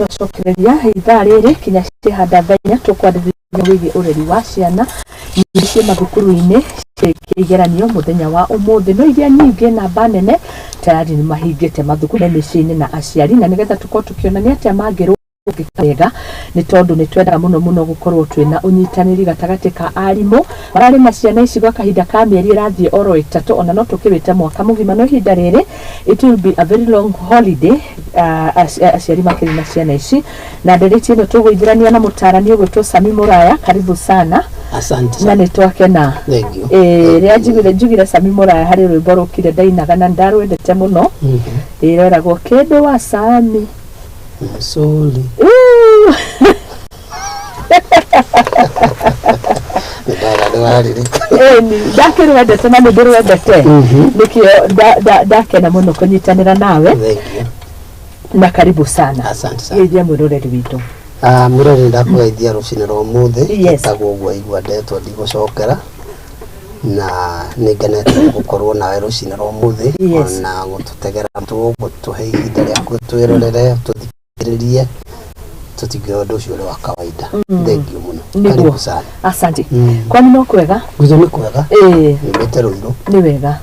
Twacokereria ithaa rĩrĩ kinya cihanda thaa 4 tũkwarĩrĩria wĩgiĩ ũreri wa ciana nyingĩ ciĩ mathukuru-inĩ ciĩkia igeranio mũthenya wa ũmũthĩ, no iria nyingĩ namba nene tayari nĩ mahingĩte mathukuru me mĩciĩ-inĩ na aciari, na nĩgetha tũkorwo tũkĩona nĩ atĩa mangĩrũngĩka wega, nĩ tondũ nĩ twendaga mũno mũno gũkorwo twĩna ũnyitanĩri gatagatĩ ka arimũ mararĩ na ciana ici gwa kahinda ka mĩeri ĩrathiĩ oro 3, ona no tũkĩwĩte mwaka mũgima, no ihinda rĩrĩ it will be a very long holiday aciari makĩrĩ na ciana ici. Na ndereti ĩno tũgũithĩrania na mũtarani ũgwĩtwo Sami Mũraya, karibu sana. Asante na sana. Nĩ twakena. Thank you. Rĩrĩa njugire Sami Mũraya, harĩ rwĩmbo rũkire ndainaga na ndarwendete mũno, ĩreragwo kĩndũ wa Sami. Sorry. Ooh. Nĩ nĩwaririka. Ĩni ndakĩrwendete na nĩ ndĩrwendete, nĩkĩo ndakena mũno kũnyitanĩra nawe. Thank you. Na karibu sana. Asante sana. Geithia mwĩroreri witũ. Ah, mwĩroreri, ndakũgeithia rũcinĩ rwa ũmũthĩ. Yes. Tagwo ũguo aigua ndetwo ndigũcokera, na nĩ ngenete nĩ gũkorwo nawe rũcinĩ rwa ũmũthĩ, ona gũtũtegera tũ gũtũhe ihinda rĩaku twĩrorere, tũthikĩrĩrie, tũtingĩoya ũndũ ũcio ũrĩ wa kawaida. Thank you mũno. Nĩguo. Karibu sana. Asante. Kwani no kwega? Gwitũ nĩ kwega. Nyumĩte Rũirũ. Nĩ wega.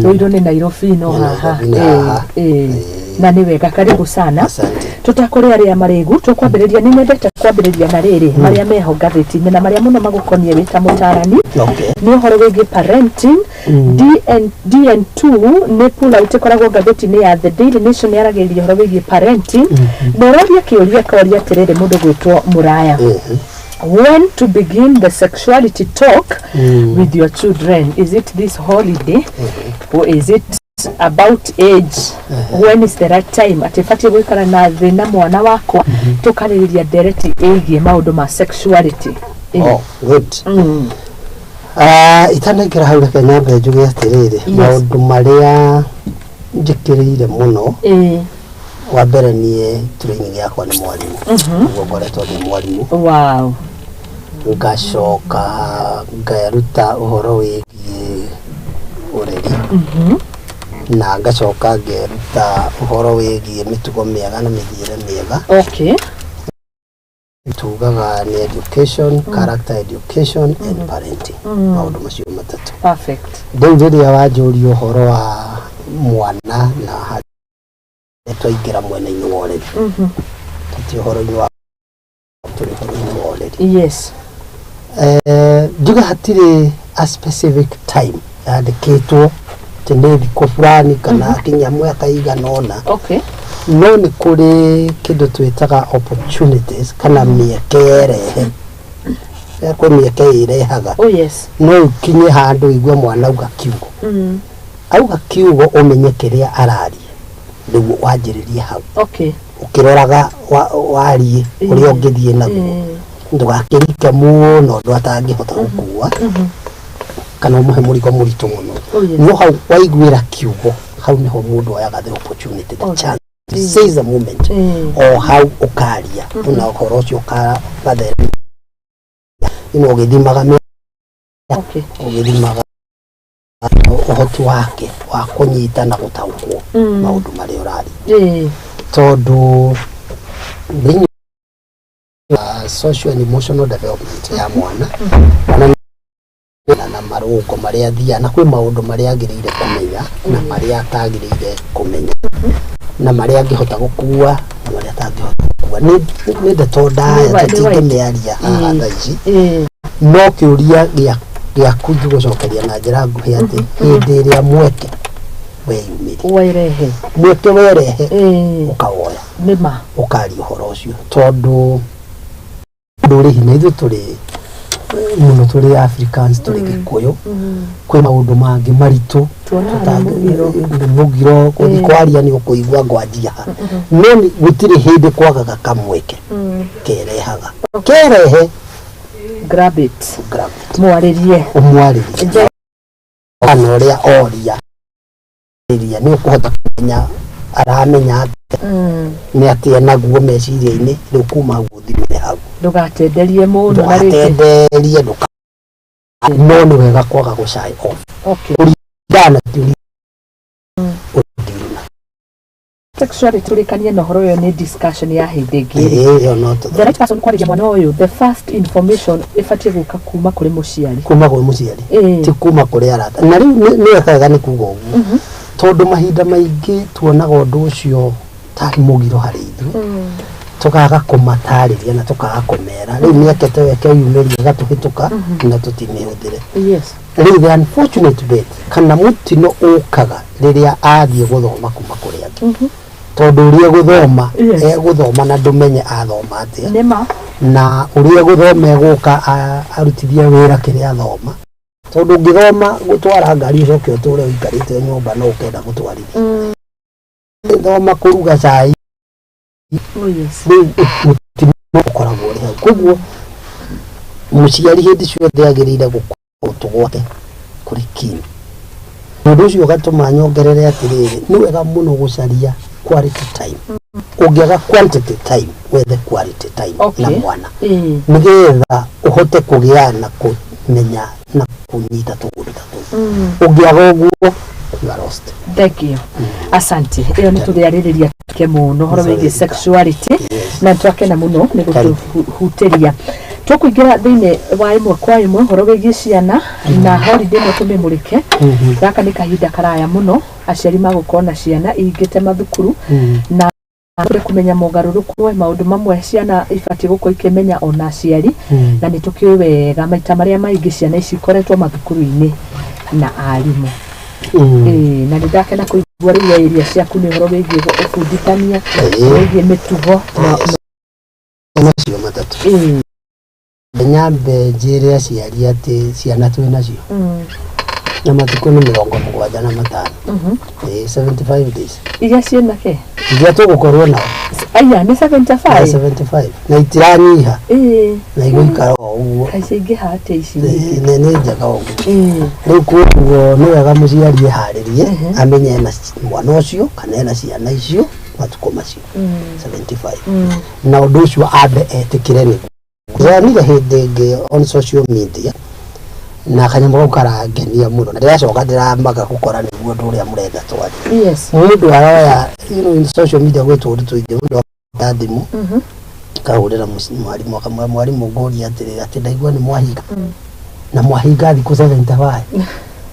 Rũirũ nĩ Nairobi no Nĩ haha. Nairobi nĩ haha. Na nĩ wega, karibu sana. Asante. Tũtakũrĩ arĩa marĩgu, tũkwambĩrĩria, nĩ nyendete kwambĩrĩria na rĩrĩ marĩa meho ngathĩti-inĩ na marĩa mũno magũkoniĩ wĩ ta mũtarani, nĩ ũhoro wĩgiĩ parenting. DN, DN2 nĩ pull out ĩkoragwo ngathĩti-inĩ ya The Daily Nation, yaragĩrĩria ũhoro wĩgiĩ parenting na ũroria kĩũria koria atĩrĩrĩ, mũndũ gwĩtwo Mũraya, when to begin the sexuality talk with your children? Is it this holiday or is it about age? When is the right time atĩ batiĩ gũikara na thĩ na mwana wakwa tũkarĩrĩria ndereti ĩgiĩ maũndũ ma sexuality? Oh, good. Ah, itanaingĩra hau, reke nyambe njuge atĩrĩrĩ, maũndũ marĩa njĩkĩrĩire mũno, wa mbere, niĩ training yakwa nĩ mwarimũ, ũguo ngoretwo ndĩ mwarimũ. Ngacoka ngeruta ũhoro wĩgiĩ ũreri, na ngacoka ngeruta ũhoro wĩgiĩ mĩtugo mĩega na mĩthiĩre mĩega. Tugaga nĩ education, character education and parenting, maũndũ macio matatũ. Perfect. Rĩu rĩrĩa wanjũria ũhoro wa mwana na harĩa twaingĩra mwena-inĩ wa ũreri, tũti ũhoro-inĩ wa, tũrĩ ũhoro-inĩ wa ũreri. Njuge hatirĩ a specific time yandĩkĩtwo atĩ nĩ thikũ fulani kana kinya mwaka igana ũna, no nĩ kũrĩ kĩndũ twĩtaga opportunities kana mĩeke yerehe. Kwĩ mĩeke ĩrehaga. No ũkinye handũ ũigue mwana auga kiugo, auga kiugo, ũmenye kĩrĩa araria, nĩguo wanjĩrĩrie hau, ũkĩroraga wariĩ ũrĩa ũngĩthiĩ naguo, ndũgakĩrike mũno ũndũ atangĩhota gũkua kana ũmũhe mũrigo mũritũ mũno. No hau waiguĩra kiugo, hau nĩho mũndũ oyaga the opportunity, the chance, seize the moment, o hau ũkaria na ũhoro ũcio ũgatheremia ũgĩthimaga ũgĩthimaga ũhoti wake wa kũnyita na gũtaũkwo maũndũ marĩa ũraria, tondũ thĩinĩ wa social and emotional development ya mwana, mwana na marũngo marĩa athiaga na kwĩ maũndũ marĩa agĩrĩire kũmenya na marĩa atagĩrĩire kũmenya, na marĩa angĩhota gũkua na marĩa atangĩhota gũkua. Nĩ ndeto ndaya, tũtingĩmĩaria haha thaa ici, no kĩũria gĩaku ngĩgũcokeria na njĩra nguhĩ atĩ hĩndĩ ĩrĩa mweke weyumĩria, Werehe. Mweke werehe, ũkawoya, Nĩma. Ũkaria ũhoro ũcio, tondũ ũndũ ũrĩ hinya, ithuĩ tũrĩ mũno, tũrĩ Africans, tũrĩ Gĩkũyũ, kwĩ maũndũ mangĩ maritũ. Tuonaga nĩ mũgiro. Nĩ mũgiro gũthiĩ kwaria, nĩ ũkũigua ngwanjia ha, no gũtirĩ hĩndĩ kwagaga kamweke kerehaga, kerehe. Grab it. Grab it. Mwarĩrie. Ũmwarĩrie. Kana ũrĩa oria nĩ ũkũhota kũmenya aramenya atĩa, nĩ atĩa naguo meciria-inĩ. Rĩu kuma hau ũthimĩre hau. Ndũgatenderie mũno na rĩngĩ. Ndũgatenderie, ndũka, no nĩ wega kwaga gũ shy off kũringana na kĩũria ũdeal na. Sexuality tũrĩkanie na ũhoro ũyũ nĩ discussion ya hĩndĩ ĩngĩ. Ĩĩ, ĩyo no The tũthome. right person kwarĩria mwana ũyũ, the first information ĩbatiĩ gũka kuma kũrĩ mũciari. Kuma kwĩ mũciari, ti kuma kũrĩ arata. Na rĩu nĩ wega nĩ kuga ũguo, tondũ mahinda maingĩ tuonaga ũndũ ũcio tarĩ mũgiro harĩ ithuĩ, tũkaga kũmatarĩria na tũkaga kũmera. Rĩu mĩeke ta ĩyo ĩkeyumĩria ĩgatũhĩtũka na tũtimĩhũthĩre. Rĩu the unfortunate bit kana mũtino ũkaga rĩrĩa athiĩ gũthoma kuma kũrĩ angĩ, tondũ ũrĩa egũthoma, egũthoma na ndũmenye athoma atĩa, Nĩma. Na ũrĩa egũthoma egũka arutithie wĩra kĩrĩa athoma, tondũ ũngĩthoma gũtwara ngari ũcoke ũtũre ũikarĩte nyũmba no ũkenda gũtwarithia, thoma kũruga cai. Rĩu mũtino ũkoragwo ũrĩ hau. Koguo mũciari hĩndĩ ciothe agĩrĩire gũkorwo gũtũ gwake kũrĩ keen. Na ũndũ ũcio ũgatũma nyongerere atĩrĩrĩ, nĩ wega mũno gũcaria quality time. Ũngĩaga quantity time, wethe quality time na mwana, nĩgetha ũhote kũgĩa na kũmenya na kũnyita tũũndũ ta tũu. Ũngĩaga ũguo, you are lost. Thank you, asante. Ĩyo nĩ tũrĩarĩrĩria ke mũno ũhoro wĩgiĩ sexuality, na twakena mũno nĩ gũtũhutĩria. Tũkũingĩra thĩinĩ wa ĩmwe kwa ĩmwe ũhoro wĩgiĩ ciana na holiday ĩno tũmĩmũrĩke. Gaka nĩ kahinda karaya mũno aciari magũkorwo na ciana ihingĩte mathukuru, na tũrĩ kũmenya mogarũrũku, maũndũ mamwe ciana ibatiĩ gũkorwo ikĩmenya ona aciari, na nĩ tũkĩũĩ wega maita marĩa maingĩ ciana ici ikoretwo mathukuru-inĩ na arimũ. Ĩĩ, na nĩ ndakena kũigua rĩu area ciaku nĩ ũhoro wĩgiĩ ũbundithania wĩgiĩ mĩtugo na Macio matatũ. Nyambe njĩre aciari atĩ ciana twĩ nacio na matukũ nĩ 75. Ĩĩ, 75 days. Iria ciĩna ke? Iria tũgũkorwo nao. Aya nĩ 75? 75 na itiranyiha, na igũikara o ũguo. Kaĩ ciaingĩha atĩa ici nyingĩ? Nĩ njega ũguo. Rĩu koguo nĩ wega mũciari eharĩrie, amenye ena mwana ũcio kana ena ciana icio matukũ macio 75, na ũndũ ũcio ambe etĩkĩre. Nĩguo ndĩronire hĩndĩ ĩngĩ on social media na kanyamũ kau karangenia mũno, na ndĩracoka ndĩramaga gũkora nĩguo ũndũ ũrĩa mũrenda twarie. Mũndũ aroya, in social media gwĩ tũũndũ tũingĩ, mũndũ akoya thimũ akahũrĩra mwarimũ, akamwĩra, "Mwarimũ, ngũria atĩrĩrĩ, atĩ ndaigua nĩ mwahinga na mwahinga thikũ 75,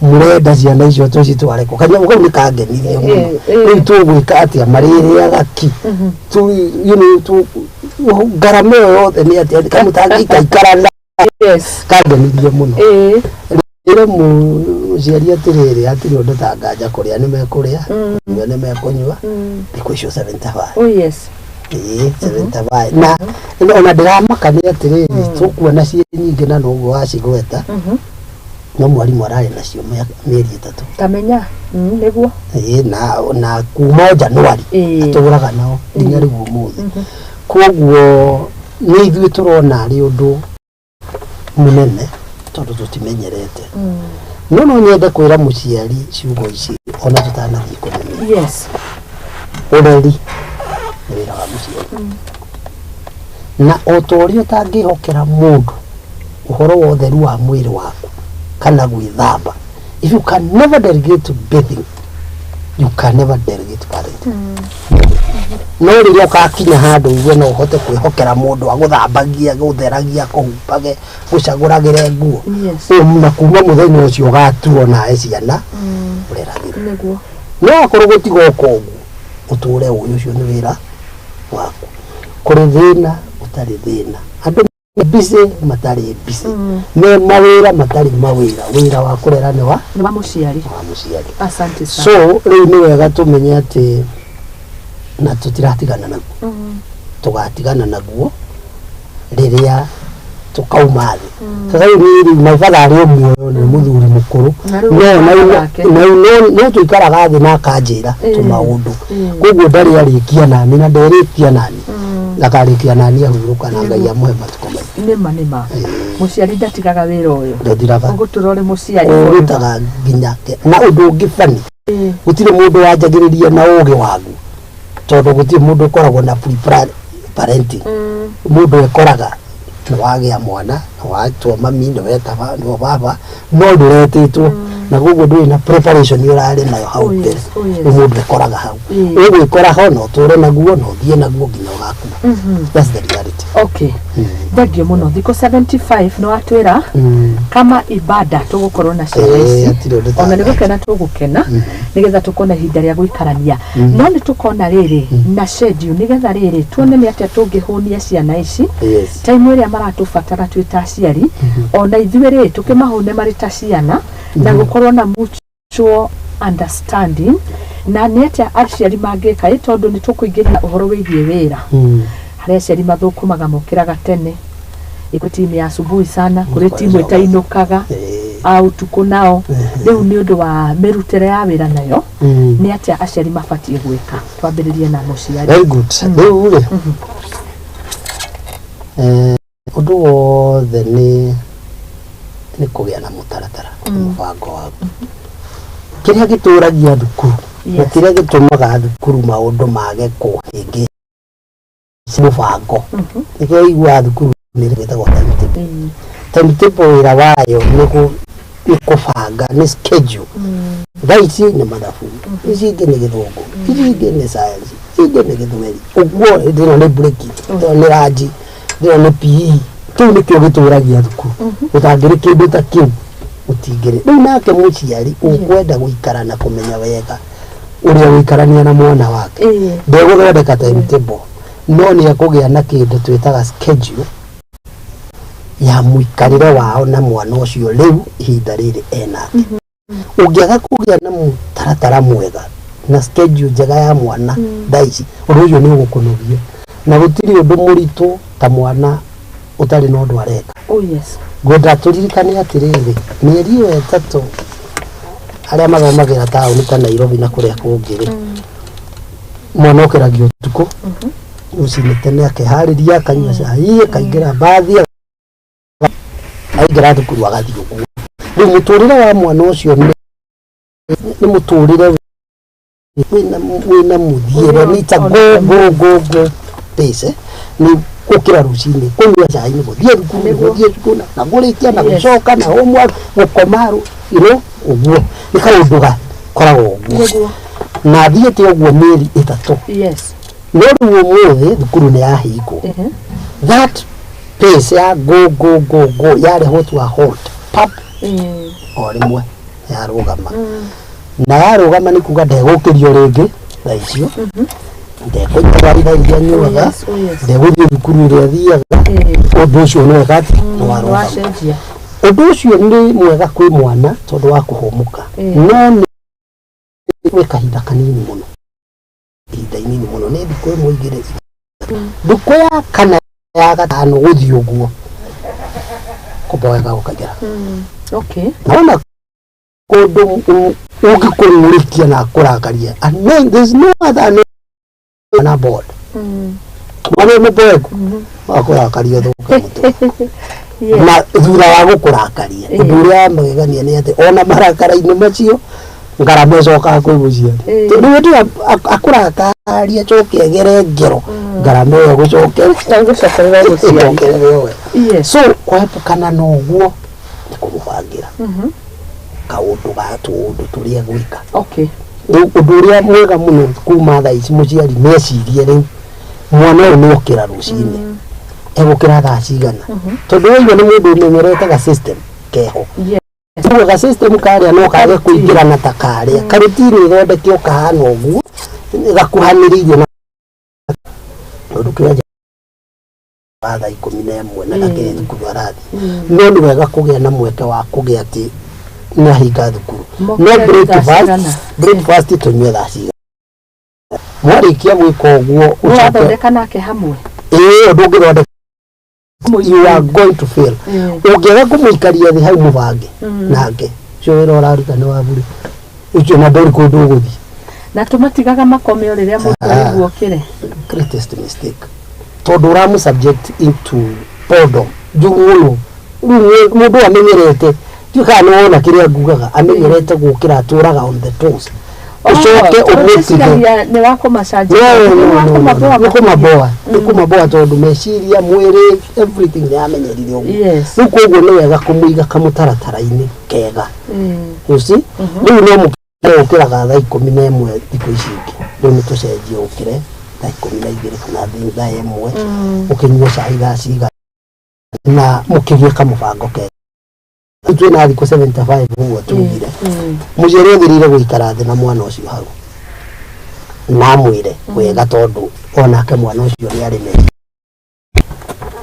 mũrenda ciana icio tũcitware kũ?" Kanyamũ kau nĩ kangenirie mũno. Rĩu tũgwĩka atĩa? Marĩrĩaga ki? Ngarama ĩyo yothe nĩ atĩa? Kamũtangĩikaikara. Kangenirie mũno. Ĩre mũciari atĩrĩrĩ, hatirĩ ũndũ ta nganja, kũrĩa nĩ mekũrĩa, kũnyua nĩ mekũnyua thikũ icio 75. Ĩĩ, 75. Na ona ndĩramaka nĩ atĩrĩrĩ, tũkuona ciĩ nyingĩ na noguo wacigweta, no mwarimũ ararĩ nacio mĩeri 3. Tamenya, nĩguo. Ĩĩ, na kuma o Januari atũraga nao nginya rĩu ũmũthĩ. Koguo nĩ ithuĩ tũrona arĩ ũndũ mũnene tondũ tũtimenyerete, no nyende kwĩra mũciari ciugo ici ona tũtanathiĩ kũnene. Ũreri nĩ wĩra wa mũciari, na o ta ũrĩa ũtangĩhokera mũndũ ũhoro wa ũtheru wa mwĩrĩ waku kana gwĩthamba, if you can never delegate bathing, you can never delegate parenting. No rĩrĩa ũgakinya handũ ũigue no ũhote kwĩhokera mũndũ agũthambagie, agũtheragie, akũhumbage, gũcagũragĩre nguo, na kuma mũthenya ũcio ũgatuo nawe ciana ũreragĩre. No akorwo gũtigoka ũguo, ũtũre ũĩ ũcio nĩ wĩra waku. Kũrĩ thĩna ũtarĩ thĩna, andũ me busy matarĩ busy, me mawĩra matarĩ mawĩra, wĩra wa kũrera nĩ wa Nĩ wa mũciari. Wa mũciari. Asante sana. So rĩu nĩ wega tũmenye atĩ na tũtiratigana naguo, tũgatigana naguo rĩrĩa tũkauma thĩ. Sasa rĩu niĩ rĩu my father arĩ o muoyo, nĩ mũthuri mũkũrũ. Na rĩu no mwana na wake. Na rĩu no tũikaraga thĩ na akanjĩra tũmaũndũ, koguo ndarĩ arĩkia nani na nderĩkia nani, akarĩkia nani ahurũka na Ngai amũhe matukũ maingĩ. Nĩma, nĩma, mũciari ndatigaga wĩra ũyũ. Ndathiraga. Ũgũtũra ũrĩ mũciari. Ũrutaga nginya na ũndũ ũngĩ bani, gũtirĩ mũndũ wanjagĩrĩria na ũgĩ waguo, tondũ gũtirĩ mũndũ ũkoragwo na pre parenting. Mũndũ ekoraga nĩ wagĩa mwana, nĩ watua mami, nĩ weta nĩ baba, no ndũretĩtwo. Na koguo ndũrĩ na preparation ũrarĩ nayo hau Oh, yes, mbere. oh, yes. Rĩu mũndũ ekoraga hau. Ũgwĩkora ho na ũtũre naguo na ũthiĩ naguo nginya ũgakua. That's the reality. Okay, thengio mũno. Thikũ 75 nĩ watwĩra kama ibada tũgũkorwo na ciana ici. Hatirĩ ũndũ Ona nĩ tangeka. gũkena tũgũkena nĩgetha tũkona ihinda rĩa gũikarania, no nĩ tũkona rĩrĩ na schedule nĩgetha rĩrĩ tuone nĩ atĩa tũngĩhũnia ciana ici time ĩrĩa maratũbatara twĩ ta aciari, ona ithuĩ rĩ tũkĩmahũne marĩ ta ciana, na gũkorwo na mutual understanding, na nĩ atĩa aciari mangĩka ĩ, tondũ nĩ tũkũingĩria ũhoro wĩgiĩ wĩra harĩa aciari mathũkũmaga, mokĩraga tene, ĩkwĩ timu ya asubuhi sana, kũrĩ timu ĩtainũkaga a ũtukũ, nao rĩu nĩ ũndũ wa mĩrutĩre ya wĩra nayo nĩ atĩa aciari mabatiĩ gwĩka? Twambĩrĩrie na mũciari. Very good. Rĩu rĩ, ũndũ wothe nĩ kũgĩa na mũtaratara, mũbango waku, kĩrĩa gĩtũragia thukuru na kĩrĩa gĩtũmaga thukuru maũndũ mage kũhĩngĩca mũbango. Nĩkĩo ũiguaga thukuru nĩ gĩtagwo timetable. Timetable wĩra wayo nĩ kũbanga, nĩ schedule. Thaa ici nĩ mathabu, ici ingĩ nĩ gĩthũngũ, ici ingĩ nĩ science, ici ingĩ nĩ gĩthweri, ũguo hĩndĩ ĩno nĩ break, ĩno nĩ lunch, ĩno nĩ PE. Kĩu nĩkĩo gĩtũragia thukuru. Gũtangĩrĩ kĩndũ ta kĩu, gũtingĩrĩ. Rĩu nake mũciari ũkwenda gũikara na kũmenya wega ũrĩa gũikarania na mwana wake ndegũthondeka timetable, no nĩ ekũgĩa na kĩndũ twĩtaga schedule ya mũikarĩre wao na mwana ũcio rĩu ihinda rĩrĩ enake. Ũngĩaga kũgĩa na mũtaratara mwega na schedule njega ya mwana thaa ici, ũndũ ũcio nĩ ũgũkũnogia, na gũtirĩ ũndũ mũritũ ta mwana ũtarĩ na ũndũ areka. Ngwenda tũririkane atĩrĩrĩ, mĩeri ĩyo 3 arĩa mathomagĩra taũni ta Nairobi na kũrĩa kũngĩ rĩ, mwana okĩragio ũtukũ rũcinĩ tene, akeharĩria, akanyua cai, akaingĩra mbathi, aingĩra thukuru, agathiĩ ũguo. Rĩu mũtũrĩre wa mwana ũcio nĩ mũtũrĩre wĩna mũthiĩre, nĩ ta go go go go pace, nĩ gũkĩra rũcinĩ, kũnyua cai, nĩ gũthiĩ thukuru, nĩ gũthiĩ thukuru na kũrĩkia na gũcoka na homework, gũkoma, ũguo nĩ kaũndũ gakoragwo ũguo na thiĩte ũguo mĩeri 3. No rĩu ũmũthĩ thukuru nĩ yahingwo. That pace ya go go go go yarehwo to a halt, pap, o rĩmwe yarũgama. Na yarũgama nĩ kuga ndegũkĩrio rĩngĩ thaa icio, ndekũnyua cai thaa iria anyuaga, ndegũthiĩ thukuru ĩrĩa athiaga. Ũndũ ũcio nĩ weka atĩ nĩ warũgama. Wacenjia. Ũndũ ũcio nĩ mwega kwĩ mwana tondũ wa kũhũmũka, no nĩ gwĩ kahinda kanini mũno, ihinda inini mũno, nĩ thikũ 1, 2, 3. Thikũ ya kana, ya gatano gũthiĩ ũguo, kũmboeka gũkaingĩra. Naona kũndũ ũngĩkũng'ũrĩkia na kũrakaria, and there's no other na board mwana wĩ mũboeku akũrakaria ũthũke mũtwe. Na thutha wa gũkũrakaria, ũndũ ũrĩa wa magegania nĩ atĩ ona marakara-inĩ macio ngarama ĩcokaga kwĩ mũciari, tondũ hĩndĩ ĩyo akũrakaria acoke agere ngero, ngarama ĩyo ĩgũcokerera. Gũcokerera mũciari. Ĩcokerere we. So kwepukana na ũguo nĩ kũmũbangĩra kaũndũ ga tũũndũ tũrĩa gwĩka. Rĩu ũndũ ũrĩa mwega mũno kuma thaa ici, mũciari nĩ ecirie rĩu mwana ũyũ nĩ okĩra rũcinĩ, egũkĩra thaa cigana, tondũ waigua nĩ mũndũ ũmenyerete ga system keho. Ũguo ga system karĩa no kage kũingĩrana ta karĩa karutini ĩthondeke kahana ũguo gakuhanĩrĩirie na tondũ kĩrĩa wa thaa 11 na gakĩrĩ thukuru arathiĩ. No nĩ wega kũgĩa na mweke wa kũgĩa atĩ nĩ ahinga thukuru no Mokĩre thaa breakfast cigana? Breakfast tũnyue thaa cigana mwarĩkia gwĩka ũguo, ũcoke Wathondeka nake hamwe. Ĩĩ, ũndũ ũngĩthondeka, you are going to fail ũngĩaga kũmũikaria thĩ hau mũbange nake. Ũcio wĩra ũraruta nĩ wa bure ũcio, na ndũrĩ kũndũ ũgũthiĩ. Na tũmatigaga makome o rĩrĩa mũndũ arĩguo okĩre. Greatest mistake, tondũ ũramũ subject into boredom njũru mũno. Rĩu mũndũ amenyerete, ndiũ kana nĩ wona kĩrĩa ngugaga, amenyerete gũkĩra atũraga on the toes. Ũcoke ũmũtige. Ũciragia nĩ wa kũmacanjia, No, nĩ no, wa no, no, kũmaboa. nĩ kũmaboa, nĩ kũmaboa, tondũ meciria, mwĩrĩ, everything nĩ amenyerire ũguo. Rĩu koguo nĩ wega kũmũiga kamũtaratara-inĩ kega. You see, rĩu no mũkĩre ũkĩraga thaa 11 thikũ ici ingĩ, rĩu nĩ tũcenjie ũkĩre thaa 12 kana thaa 1, ũkĩnyue cai thaa cigana na mũkĩgĩe kamũbango kega. Rĩu twĩna thikũ 75 ũguo tugire. Mũciari agĩrĩire gũikara thĩ na mwana ũcio hau na amwĩre wega, tondũ onake mwana ũcio nĩ arĩ meciria,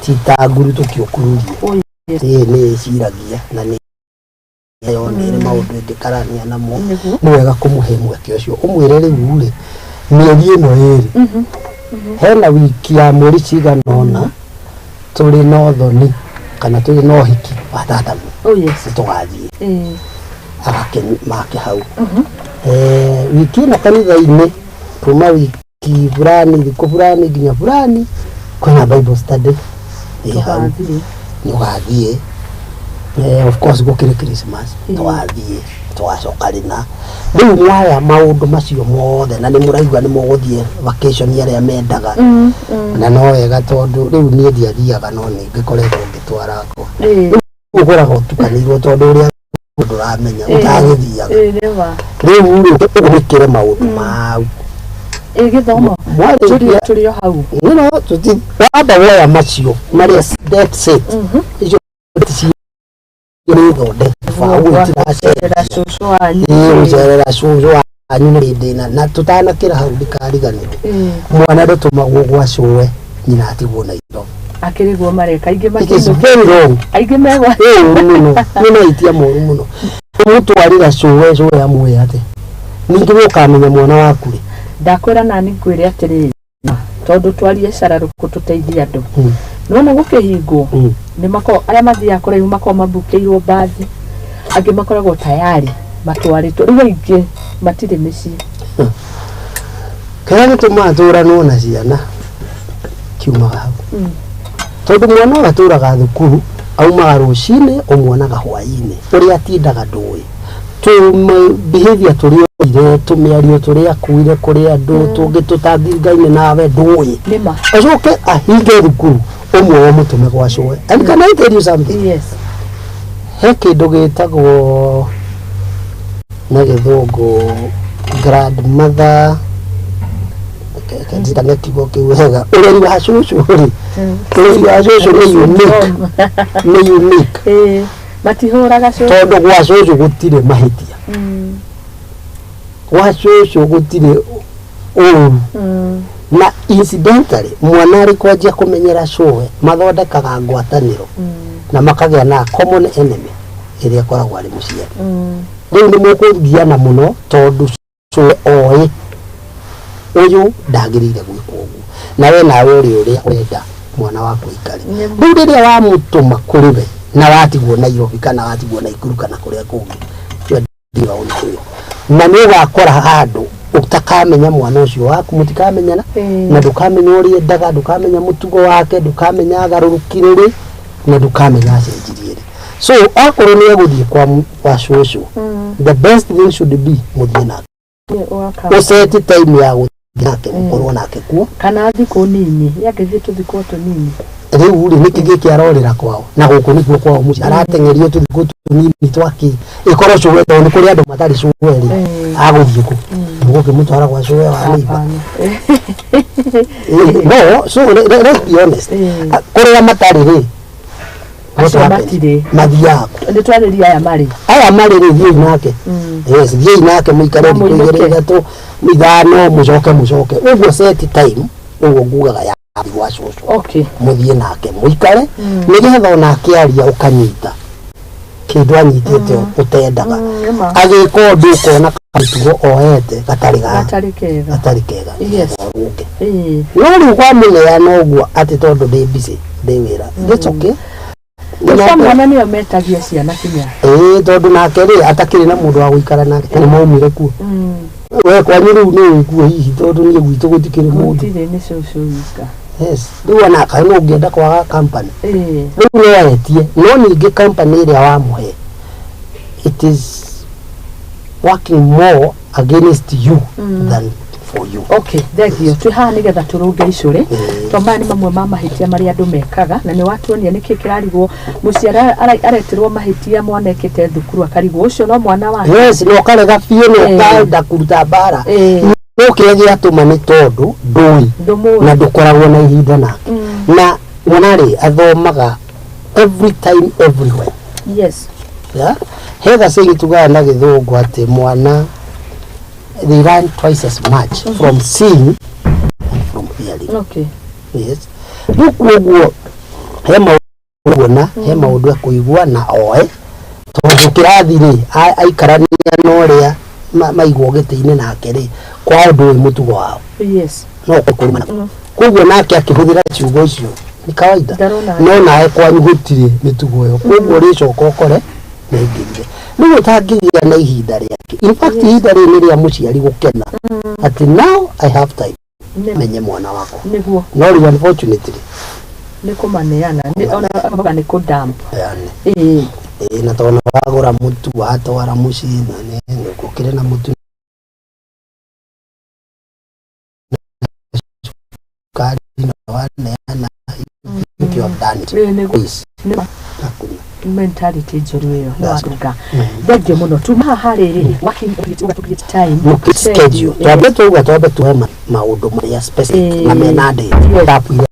ti ta nguru tũkĩũkururie. Oh, yes. Ĩĩ, nĩ ĩciragia na nĩ yo nĩ ĩrĩ maũndũ ĩngĩkarania namo. Nĩ wega kũmũhe mweke ũcio, ũmwĩre rĩu rĩ, mĩeri ĩno ĩrĩ hena wiki ya mweri cigana ũna tũrĩ na ũthoni kana tũrĩ na ũhiki wa tataguo, nĩ tũgathiĩ. Agake make hau. Wiki ĩno kanitha-inĩ kuma wiki fulani, thikũ fulani nginya fulani, kwĩna Bible study ĩ hau. Tũgathiĩ. Nĩ ũgathiĩ. Of course gũkĩrĩ Christmas, tũgathiĩ, tũgacoka rĩna. Rĩu mwaya maũndũ macio mothe na nĩ mũraigua nĩ mũgũthiĩ vacation arĩa mendaga, na no wega, tondũ rĩu niĩ ndiathiaga, no nĩ ngĩkoretwo ngĩtwara akwa. Ũkoraga ũtukanĩirwo, tondũ ũrĩa ndũramenya ũtagĩthiaga. Nĩ ma. Rĩu rĩ, ũgwĩkĩre maũndũ mau. Gĩthomo. Mwarĩkia Tũrĩ o hau. No tũti wamba woya macio marĩa, that's it, icio nĩ thondeke ũguo Gũcerera itiracenjia. Cũcũ wanyu. Ĩĩ, gũcerera cũcũ wanyu nĩ hĩndĩ ĩna na tũtanakĩra hau ndikariganĩrwo. Mwana ndũtũmagwo gwa cũwe nyina atigwo na indo. Akĩrĩ guo mareka aingĩ. It is Makĩinũkia very wrong. Aingĩ megwa. Nĩ ũru mũno, nĩ mahĩtia moru mũno ũmũtwarĩra cũwe, cũwe amwĩre atĩ ningĩ we ũkamenya mwana waku rĩ. Ndakwĩra nani ngwĩre atĩrĩrĩ, tondũ twarie cararũkũ tũteithie andũ. Nĩwona gũkĩhingwo, nĩ makoragwo arĩa mathiaga kũraihu makoragwo mabukĩirwo mbathi, angĩ makoragwo tayari matwarĩtwo, rĩu aingĩ matirĩ mĩciĩ. Kĩrĩa gĩtũmaga tũranwo na ciana kiumaga hau, tondũ mwana ũyũ atũraga thukuru, aumaga rũcinĩ, ũmuonaga hwaĩ-inĩ, ũrĩa atindaga ndũĩ, tũ behavior tũrĩa oire, tũmĩario tũrĩa akuire kũrĩ andũ tũngĩ tũtangĩringaine nawe ndũĩ. Nĩ ma. Acoke ahinge thukuru ũmwe ũmũtũme gwa cũwe. And can I tell you something? Yes. He kĩndũ gĩtagwo na gĩthũngũ grandmother, ndirikane kiugo kĩu wega, ũreri wa cũcũ rĩ, ũreri wa cũcũ nĩ unique, nĩ unique. Ĩĩ, matihũraga cũcũ. Tondũ gwa cũcũ gũtirĩ mahĩtia, gwa cũcũ gũtirĩ ũru. Na incidentally, mwana arĩ kwanjia kũmenyera cũwe, mathondekaga ngwatanĩro na makagĩa na common enemy ĩrĩa ĩkoragwo arĩ mũciari. Rĩu nĩ mũkũgiana mũno, tondũ cũwe oĩ ũyũ ndagĩrĩire gwĩkwo ũguo, na we nawe ũrĩ ũrĩa ũrenda mwana waku aikare. Rĩu rĩrĩa wamũtũma kũrĩ we na watigwo Nairobi kana watigwo Naikuru kana kũrĩa kũngĩ, you are doing your own thing. Na nĩ ũgakora handũ ũtakamenya mwana ũcio waku, mũtikamenyana, na ndũkamenya ũrĩa endaga, ndũkamenya mũtugo wake, ndũkamenya agarũrũkire rĩ, na ndũkamenya acenjirie rĩ. So akorwo nĩ egũthiĩ kwa cũcũ, the best thing should be mũthiĩ nake, ũseti time ya gũthiĩ nake, mũkorwo nake kuo. Kana thikũ nini, yangĩthiĩ tũthikũ tũnini. Rĩu rĩ, nĩkĩ gĩkĩ arorĩra kwao na gũkũ nĩkuo kwao mũciĩ, arateng'erio tũthikũ tũnini twakĩ ĩkorwo cũwe, tondũ nĩ kũrĩ andũ matarĩ cũwe rĩ, agũthiĩ kũ? Mũgũkĩmũtwara gwa cũwe wa neighbor? Hapana. No, so let's be honest. Kũrĩa matarĩ rĩ, what Acio happens? Matirĩ. Mathiaga kũ? Nĩ twarĩria aya marĩ. Aya marĩ rĩ, thiĩi nake. Yes, thiĩi nake mũikare Na thikũ 2, mũinũke. 3, 5, mũcoke ũguo. Set time ũguo ngugaga ya gwa cũcũ. Mũthiĩ nake mũikare, nĩgetha ona akĩaria ũkanyita kĩndũ anyitĩte ũtendaga. Nĩma. Agĩka ũndũ ũkona kamũtugo oete gatarĩ ga Gatarĩ kega. Gatarĩ kega, ũrũnge. No rĩu kwamũneana ũguo atĩ tondũ ndĩ busy, ndĩ wĩra, that's okay. Ũcio mwana nĩo metagia ciana kinya. Ĩĩ, tondũ nake rĩ, atakĩrĩ na mũndũ wa gũikara nake, nĩ maumire kuo. We kwanyu rĩu nĩ ũĩ kuo hihi? Tondũ niĩ gwitũ gũtikĩrĩ mũndũ. Gũtirĩ, nĩ cũcũ wika. Yes, rĩu ona kana ũngĩenda kwaga company, rĩu no etie, no ningĩ company ĩrĩa wamũhe, it is working more. against you than for you. Okay, thengio. Twĩ haha nĩgetha tũrũnge icũrĩ. To maya nĩ mamwe ma mahĩtia marĩa andũ mekaga, na nĩ watuonia nĩkĩ kĩrarigwo mũciari areterwo mahĩtia mwana ekĩte thukuru, akarigwo ũcio no mwana wake. Yes, na ũkarega biũ na ũkenda kũruta mbara. No kĩrĩa gĩatũma nĩ tondũ ndũĩ ndũmũĩ na ndũkoragwo na ihinda nake. Na mwana rĩ, athomaga every time, everywhere. Yeah? He gacĩgi tugaga na Gĩthũngũ atĩ mwana, they learn twice as much from seeing and from hearing. Yes, rĩu koguo he maũndũ kuona, he maũndũ ekũigua na oe, tondũ kĩrathi rĩ, aikarania na ũrĩa maigwo gĩtĩ-inĩ nake rĩ, kwa ũndũ ũyũ mũtugo wao no kũrumana. Koguo nake akĩhũthĩra ciugo icio nĩ kawaida. Ndarona. No nawe kwanyu gũtirĩ mĩtugo ĩyo, koguo ũrĩcoka ũkore nĩaingĩrire. Rĩu ũtangĩgĩa na ihinda rĩake, in fact ihinda rĩrĩ nĩ rĩa mũciari gũkena atĩ now I have time menye mwana wakwa. No rĩu unfortunately Nĩ kũmaneana. Ona mauga nĩ kũdump. Yani ĩĩ, na tondũ wagũra mũtu watwara mũciĩ na nĩ gũkĩrĩ na mũtu na cukari na waneana, you think you have done it. Ĩĩ, nĩguo. Yes. Hakuna. Mentality njũru ĩyo nĩ That's warũnga. Thengio mũno. Tuma haha rĩrĩ, working uga to create time. Mũkĩ schedule, twambe tuga, twambe tuhe maũndũ marĩa specific na mena date. Gap iria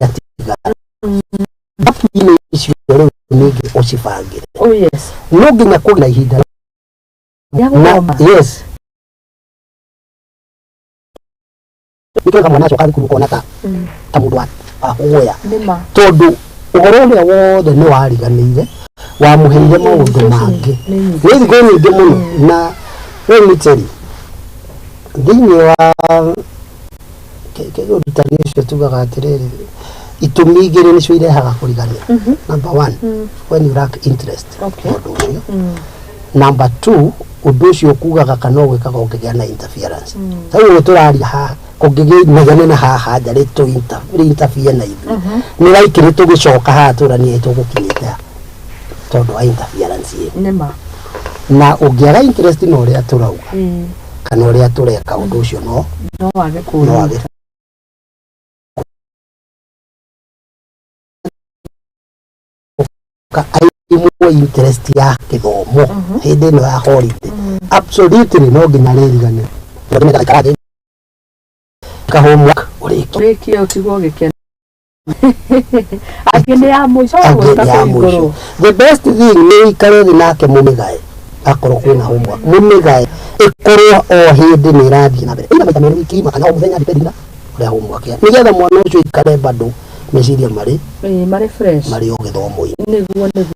ciatigara, gap-inĩ icio rĩu ningĩ ũcibangĩre. No nginya kũgĩa na ihinda Rĩa na gũthoma. Yes, nĩkĩo mwana acoka thukuru ũkona ta mũndũ wa kũgũya. Nĩ ma. Tondũ ũhoro ũrĩa wothe nĩ wariganĩire, wamũheire maũndũ mangĩ. Nĩ nyingĩ. Nĩ thikũ nyingĩ mũno. Na let me tell you, thĩinĩ wa ũrutani ũcio tugaga atĩrĩrĩ, itũmi igĩrĩ nĩcio irehaga kũriganĩra. Number one, when you lack interest ũndũ ũcio. Number two, ũndũ ũcio kugaga kana ũgwĩkaga ũngĩgĩa na interference. Ta rĩu tũraria haha, kũngĩgĩa inegene na haha nja rĩ interfere na ithuĩ, nĩ likely tũgĩcoka haha tũranie tũgũkinyĩte ha tondũ wa interference ĩyo. Nĩ ma. Na ũngĩaga interest na ũrĩa tũrauga kana ũrĩa tũreka ũndũ ũcio, no no wage no wage kũũnyita. Ka aimwo interest ya gĩthomo hĩndĩ ĩno ya holiday, absolutely no nginya rĩriganĩre tondũ nĩ gaikara thĩ ka homework ũrĩkie. Ũrĩkie ũtigwo gĩkeno. Angĩ nĩ ya mũico Angĩ gũka nĩ ya mũico. kũhingũrwo. The best thing nĩ ikare thĩ nake mũmĩgae, akorwo kwĩna homework mũmĩgae ĩkorwo o hĩndĩ nĩ ĩrathiĩ na mbere, ĩna maita merĩ wiki kana o mũthenya, depending na ũrĩa homework ya, nĩgetha mwana ũcio ikare bado meciria marĩ Ĩĩ, marĩ fresh. Marĩ o gĩthomo-inĩ. Nĩguo.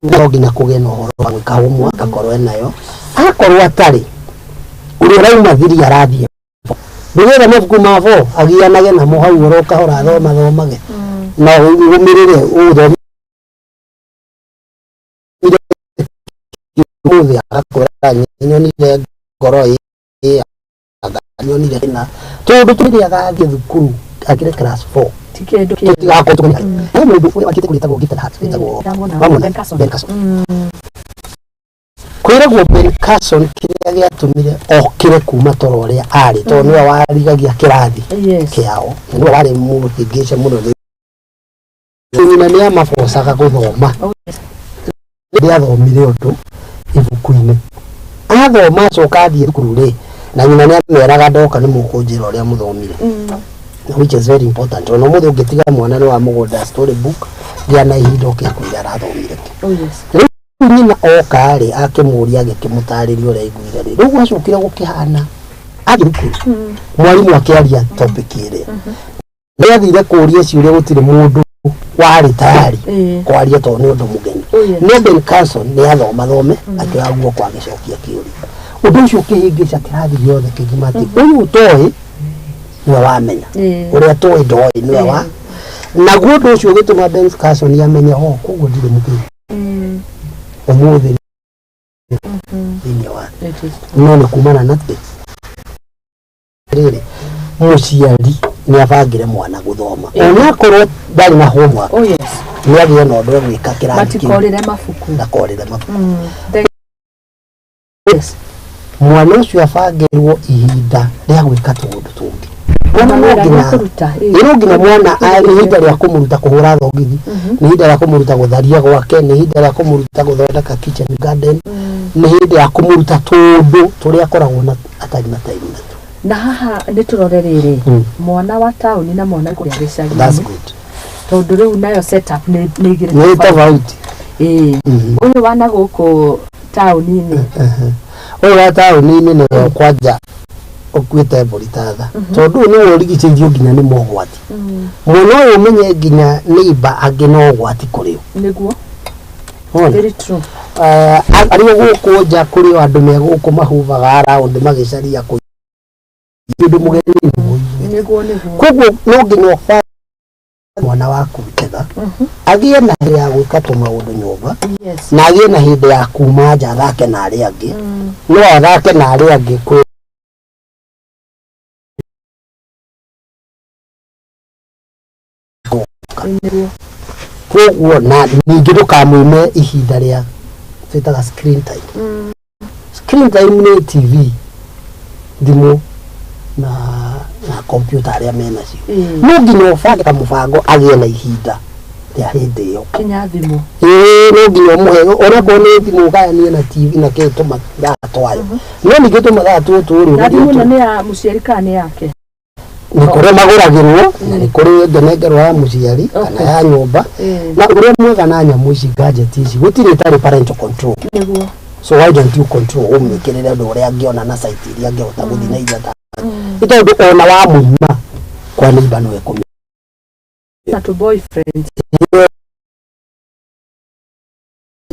No nginya kũgĩe na ũhoro wa gwĩka homework, akorwo enayo, akorwo atarĩ, ũrĩa ũrauma thiri arathiĩ nĩgetha mabuku ma bo agianage namo hau oro kahora, athoma thomage na ũmĩrĩre ũthomire ũmũthĩ, agakwĩra nyonire ngoro ĩ anga nyonire na tondũ tũrĩ agathiĩ thukuru akĩrĩ class 4. Ti kĩndũ kĩega. Tũtigakorwo tũkĩmenya he mũndũ ũrĩa wakĩte kũrĩa wĩtagwo Gifted Heart, wĩtagwo Ndamwona. Wamwona? Ben Carson. Ben Carson. Kwĩragwo Ben Carson kĩrĩa gĩatũmire okĩre kuma toro ũrĩa arĩ, tondũ nĩwe warigagia kĩrathi kĩao na nĩwe warĩ mũhĩngĩce mũno, nĩ nyina nĩ amabocaga gũthoma. Nĩ athomire ũndũ ibuku-inĩ, athoma acoka athiĩ thukuru rĩ, na nyina nĩ ameraga ndoka nĩ mũkũnjĩra ũrĩa mũthomire, which is very important. Ona ũmũthĩ ũngĩtiga mwana nĩ wa mũgũnda story book, gĩa na ihinda ũke akwĩra arathomire kĩ. Rĩu nyina oka rĩ, akĩmũria, agĩkĩmũtarĩria ũrĩa aiguire rĩ, rĩu gwacokire gũkĩhana athiĩ thukuru, mwarimũ akĩaria topic ĩrĩa nĩ athire kũria ciũria, gũtirĩ mũndũ warĩ tayari kwaria tondũ nĩ ũndũ mũgeni. No Ben Carson nĩ athoma thome, akĩoya guoko agĩcokia kĩũria. Ũndũ ũcio ũkĩhĩngĩca kĩrathi gĩothe kĩgima atĩ ũyũ ũtoĩ nĩwe wamenya, ũrĩa tũĩ ndoĩ nĩwe wa. Naguo ũndũ ũcio ũgĩtũma Ben Carson amenye o koguo ndirĩ mũgeni ũmũthĩ thĩinĩ wa It is true. No nĩ kumana na atĩ rĩrĩ, mũciari nĩ abangĩre mwana gũthoma onakorwo ndarĩ na homework. Nĩ agĩe na ũndũ egwĩka kĩrathi kĩu. Matikorĩre mabuku. Ndakorĩre mabuku. Thank Mwana ũcio abangĩrwo ihinda rĩa gwĩka tũũndũ tũngĩ. Mwana no Mawĩra nginya ma kũruta, ĩĩ. Ĩ, no nginya mwana nĩ ihinda rĩa kũmũruta kũhũra thogithi, nĩ ihinda rĩa kũmũruta gũtharia gwake, nĩ ihinda rĩa kũmũruta gũthondeka kitchen garden, nĩ hĩndĩ ya kũmũruta tũũndũ tũrĩa akoragwo na atarĩ na time natuo. Na haha nĩ tũrore rĩrĩ, mwana wa taũni na mwana kũrĩa That's gĩcagi-inĩ, good. tondũ rĩu nayo setup nĩ igĩrĩ nĩ tofauti. Tofauti. Ĩĩ. Ũyũ wa na gũkũ taũni-inĩ. Ũyũ wa taũni-inĩ nĩwe kwanja ũkuĩte mbũri ta tha, tondũ ũyũ nĩwe ũrigicĩirio nginya nĩ mogwati. Mwana ũyũ ũmenye nginya neighbor angĩ no ũgwati kũrĩ o. Wona? Very true. Arĩ o gũkũ nja kũrĩ o andũ me gũkũ mahubaga around magĩcaria kũ kĩndũ mũgeni nĩ mũigue. Nĩguo nĩguo. Koguo no nginya ũbange mwana waku wega, agĩe na hĩndĩ ya gwĩka tũmaũndũ nyũmba, na agĩe na hĩndĩ ya kuma nja athake na arĩa angĩ. No athake na arĩa angĩ kwĩ Koguo na ningĩ ndũkamwĩme ihinda rĩa twĩtaga screen time. Screen time nĩ TV, thimũ na computer arĩa menacio. No nginya ũbange kamũbango agĩe na ihinda rĩa hĩndĩ ĩyo. Kinya thimũ. Ĩĩ, no nginya ũmũhe onakorwo nĩ thimũ ũgayanie na TV na kĩ tũmathaa twayo, no ningĩ tũmathaa tũtũ rĩ Na thimũ ĩno nĩ ya mũciari kana nĩ yake? Nĩ kũrĩ magũragĩrwo na nĩ kũrĩ ngenengerwo ya mũciari kana ya nyũmba. Na ũrĩa mwega na nyamũ ici, gadget ici, gũtirĩ ĩtarĩ parental control. So why don't you control, ũmĩkĩrĩre ũndũ ũrĩa angĩona na site iria angĩhota gũthiĩ na iria nĩ tondũ ona wamũima kwa neighbor no ekũmĩ Na tu boyfriend.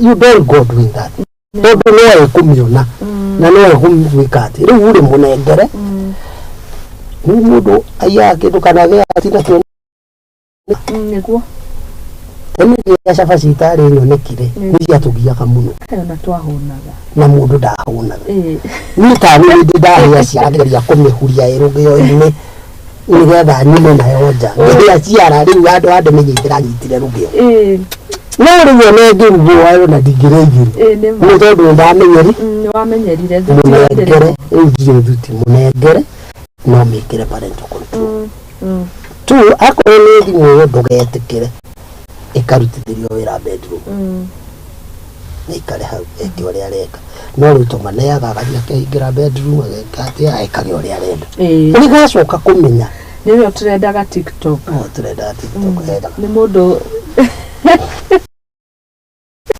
You don't go doing that, tondũ no ekũmĩona na no egwĩka atĩ rĩu rĩ mũnengere. Rĩu mũndũ aiyaga kĩndũ kana agĩaga nakĩo. Tene rĩrĩa cabaci itarĩ nyoneki rĩ, nĩ ciatũgiaga mũno. Kaĩ ona twahũnaga. Na mũndũ ndahũnaga. Niĩ ta niĩ ndĩ ndahĩa ciara ngeria kũmĩhuria ĩrũgĩo-inĩ nĩgetha nyume nayo nja ngĩhĩa ciara. Rĩu handũ ha ndĩmĩnyitĩra nyitire rũgĩo. No rĩu ona ĩngĩrugwo ona ndingĩrĩa igĩrĩ. Ĩĩ, nĩ ma. Nĩ tondũ ndamenyeri. Nĩ wamenyerire thuti. Mũnengere rĩu, ndirĩ thuti, mũnengere no mĩkĩre parental control. Tu akorwo nĩ thimũ ĩyo, ndũgetĩkĩre ĩkarutithĩrio wĩra bedroom. Nĩ ikare hau eke ũrĩa areka, no rĩu tũmaneaga agathiĩ akehingĩra bedroom, ageka atĩa, ekage ũrĩa arenda. Nĩ gacoka kũmenya. Nĩwe ũtũrendaga TikTok. Oh, tũrendaga TikTok endaga. Nĩ mũndũ,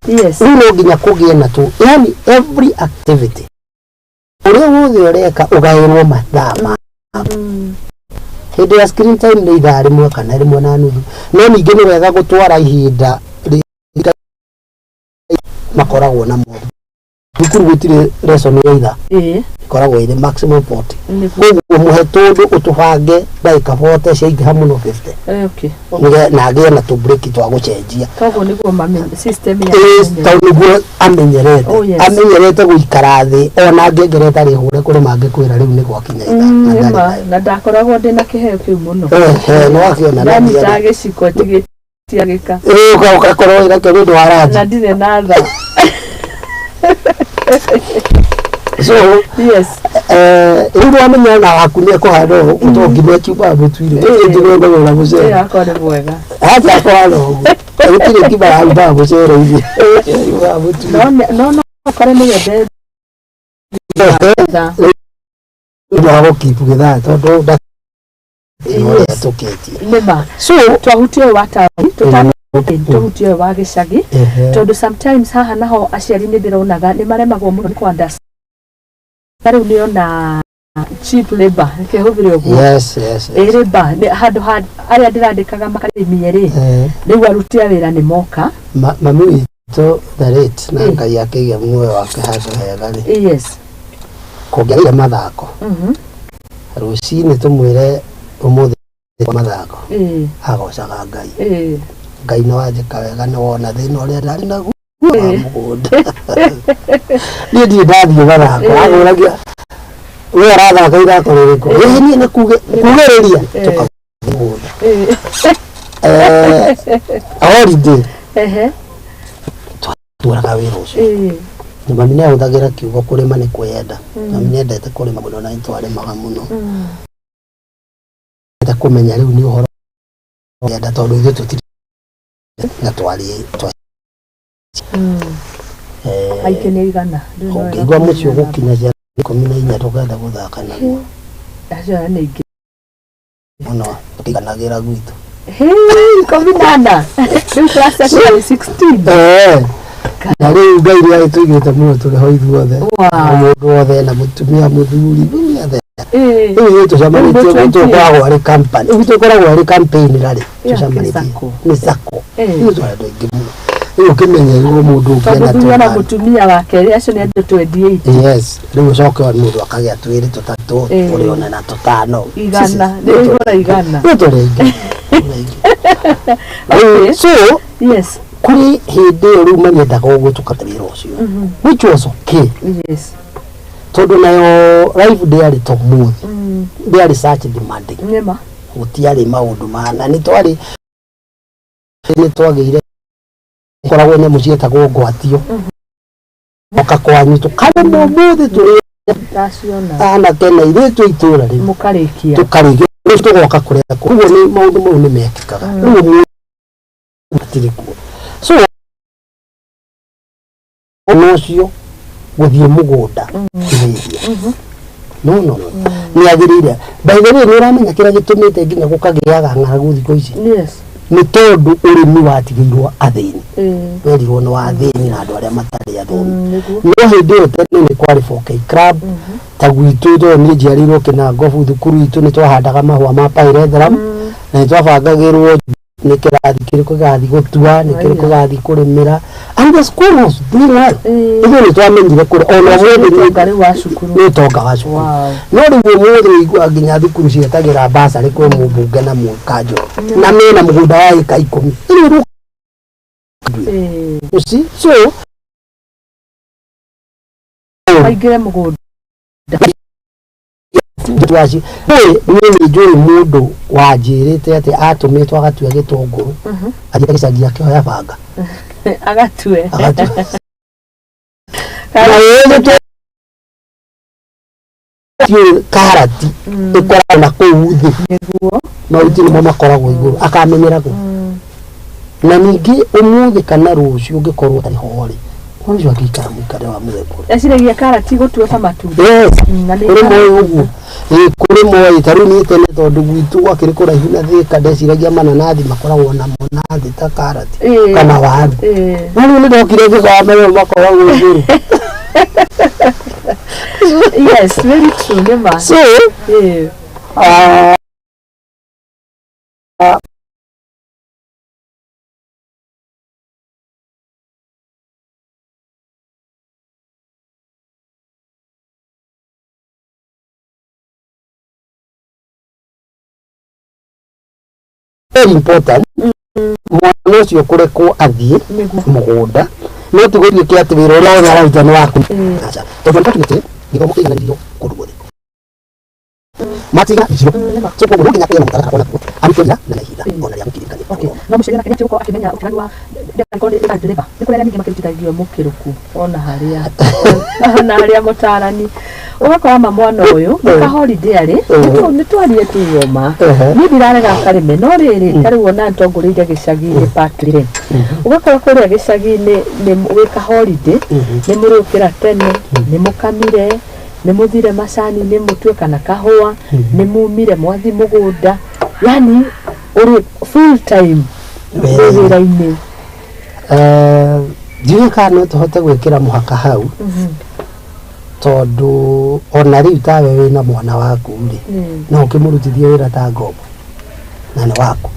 yes. Rĩu no nginya kũgĩe na tu, yani every activity ũrĩa wothe ũreka ũgaĩrwo mathaa ma hĩndĩ ya screen time nĩ ithaa rĩmwe kana rĩmwe na nuthu. No ningĩ nĩ wega gũtwara ihinda makoragwo na mo thukuru gũtirĩ lesson ya ithaa, ĩkoragwo ĩrĩ maximum 40. Koguo mũhe tũndũ ũtũbange ndagĩka 40, ciaingĩha mũno 50. Na agĩe na tũ break twa gũcenjia. Koguo nĩguo system ya Ĩĩ, tondũ nĩguo amenyerete. Amenyerete gũikara thĩ ona ngengere ĩtarĩ hũre kũrĩ mangĩkwĩra rĩu nĩ gwakinya ithaa na nĩ ndarĩ ma nayo. Na ndakoragwo ndĩna kĩheo kĩu mũno. Ehe, nĩ wakĩona na ndanyitaga gĩciko tigĩtiagĩka. Ĩĩ, ũgakorwo wĩna kĩo nĩ ũndũ wa ranji. Na ndirĩ na tha. So rĩu wamenya ona waku nĩ ekũhana ũũ to ngima ĩkiumaga mũtu-inĩ, gũtirĩ ngima ĩngagũra mũcere. Yakwa nĩ mwega. Acha akũhana ũguo, gũtirĩ ngima yaumaga mũcere-inĩ, yumaga mũtu-inĩ. No ũkore nĩwe tha. Nĩ wa gũkipu gĩthaa tondũ ũrĩa tũkĩtie. Nĩ ma. So twahutie ũyũ wa taũni, tũhutie ũyũ wa gĩcagi, tondũ sometimes haha naho aciari nĩ ndĩronaga nĩ maremagwo mũno nĩ kũ rĩu nĩ ona cheap labor, reke hũthĩre ũguo. Ĩ labor nĩ handũ ha arĩa ndĩrandĩkaga makarĩmie rĩ, rĩu aruti a wĩra nĩ moka. Mami witũ the late, na Ngai akĩige muoyo wake handũ hega rĩ, kũngĩagĩire mathako rũcinĩ tũmwĩre ũmũthĩ mathako, agocaga Ngai. Ngai nĩ wanjĩka wega, nĩ wona thĩna ũrĩa ndarĩ naguo wa mũgũnda, niĩ ndirĩ ndathiĩ mathako. Agũragia we arathaka ithako rĩrĩkũ? Ĩ niĩ nĩ kugĩrĩria tũkathiĩ mũgũnda. Holiday twaraga wĩra ũcio. Na mami nĩ ahũthagĩra kiugo kũrĩma nĩ kwĩyenda. Mami nĩ endete kũrĩma mũno na nĩ twarĩmaga mũno. Endete kũmenya rĩu nĩ ũhoro kwĩyenda tondũ ithuĩ tũtirĩ na twarĩ twa Aingĩ nĩ igana. Rĩu no wega ũngĩigua mũciĩ kũmenya namba. ũgũkinya ciana 14 ndũngĩenda gũthaka naguo. Acio nĩ aingĩ. Mũno tũkĩiganagĩra gwitũ. Hĩ, 14. Rĩu class ya nĩ 16. Eh, na rĩu Ngai nĩ agĩtũigĩte mũno tũrĩ ho ithuothe. O mũndũ wothe na mũtumia mũthuri rĩu othe. Rĩu ithuĩ tũcemanĩtie Rĩu gwitũ ũkoragwo arĩ company gwitũ ũkoragwo arĩ campaign rarĩ Yeah, nĩ tũcemanĩtie sacco. nĩ sacco. Ithuĩ tũrĩ andũ aingĩ mũno rĩu ũkĩmenye rĩu mũndũ ũngĩ Tondũ ena thuri ona tũnana. mũtumia wa kerĩ acio nĩ andũ 28. Yes, rĩu ũcoke mũndũ akagĩa twĩrĩ tũtatũ ũrĩ ona na tũtano. Igana, nĩ ũihũra igana. Rĩu tũrĩ aingĩ. Tũrĩ aingĩ. Rĩu, so kũrĩ hĩndĩ ĩyo rĩu maniendaga ũguo tũkaruta wĩra ũcio which was okay tondũ nayo life ndĩarĩ ta ũmũthĩ ndĩarĩ such demanding. Nĩma. Gũtiarĩ maũndũ ma na nĩ twarĩ nĩ twagĩire koragwo nyamũ ciĩtagwo ngwatio oka kwanyu tũkarĩma ũmũthĩ tũrĩ Ndaciona. Anake na airĩtu a itũra rĩu. Mũkarĩkia. Tũkarĩkia rĩu tũgoka kũrĩa koguo nĩ maũndũ mau nĩ mekĩkaga rĩu ũmũthĩ matirĩ kuo so ona ũcio gũthiĩ mũgũnda kũrĩithia no no no nĩ agĩrĩire. By the way, nĩ ũramenya kĩrĩa gĩtũmĩte nginya gũkagĩaga ng'aragu thikũ ici? Yes. Nĩ tondũ ũrĩmi watigĩirwo athĩni. Werirwo nĩ wa athĩni na andũ arĩa matarĩ athomi. No hĩndĩ ĩyo tene nĩ kwarĩ 4K club ta gwitũ tondũ niĩ njiarĩirwo Kĩnangobu thukuru itũ nĩ twahandaga mahũa ma pyrethrum na nĩ twabangagĩrwo nĩ kĩrathi kĩrĩkũ gĩgathiĩ gũtua nĩ kĩrĩkũ gĩgathiĩ kũrĩmĩra and the school was doing well. Ithuĩ nĩ twamenyire kũrĩ ona Ũcio ũmũthĩ nĩ ũtonga rĩu wa cukuru. Nĩ ũtonga wa cukuru. No rĩu ũmũthĩ ũiguaga nginya thukuru cietagĩra bursary kwĩ mũmbunge na mũkanjũ na mena mũgũnda wa ĩka 10 rĩu you see so Maingĩre mũgũnda. Twaci niĩ nĩ njũĩ mũndũ wanjĩrĩte atĩ atũmĩtwo agatua gĩtũngũrũ athiĩte gĩcagi akĩoya banga. Agatue. Agatue. Na ĩĩ nĩ karati ĩkoragwo na kũu thĩ. Mahuti nĩmo makoragwo igũrũ akamenyera kũ na ningĩ ũmũthĩ kana rũciũ ũngĩkorwo ũtarĩ ho rĩ mwana ũcio angĩikara mũikarĩre wa mũthemba ũrĩkũ? Eciragia karati gũtua ta matunda. Yes. Na nĩ kũrĩ moĩ ũguo. Ĩĩ, kũrĩ moĩ ta rĩu niĩ tene tondũ gwitũ gwakĩrĩ kũraihu na Thĩka ndeciragia mananathi makoragwo namo na thĩ ta karati kana waru. No rĩu nĩ ndokire ngĩkora marĩa makoragwo igũrũ. Yes, very true, nĩ ma. So ah, very important mwana ũcio kũrekwo athiĩ mũgũnda no ti gũtuĩke atĩ wĩra ũrĩa wothe araruta nĩ waku. Aca, tondũ unfortunately gĩthomo kĩigananĩrio kũndũ guothe matiga icio so koguo no nginya kũgĩe na mũtaratara onaguo arute wĩra na ihinda ona rĩa gũkiririkania. Okay. No mũciari nake nĩ gũkorwo akĩmenya ũtiganu wa angĩkorwo nĩ ndereba nĩ kũrĩ arĩa ningĩ makĩrutithagio mũkĩrũku ona harĩa mũtarani ũgakora ma mwana ũyũ nĩ ka holiday arĩ nĩ twarie tu woma. Niĩ ndirarega akarĩme no rĩrĩ ta rĩu ona nĩtongũrĩire gĩcagi-inĩ partly rĩ ũgakora kũrĩa gĩcagi-inĩ nĩ wĩka holiday nĩ mũrĩũkĩra tene nĩ mũkamire nĩ mũthire macani-inĩ mũtue kana kahũa nĩ mumire mwathi mũgũnda yani ũrĩ full time wĩ wĩra-inĩ. Ndiũĩ kana no tũhote gwĩkĩra mũhaka hau tondũ ona rĩu tawe wĩna mwana waku rĩ no ũkĩmũrutithie wĩra ta ngombo na nĩ waku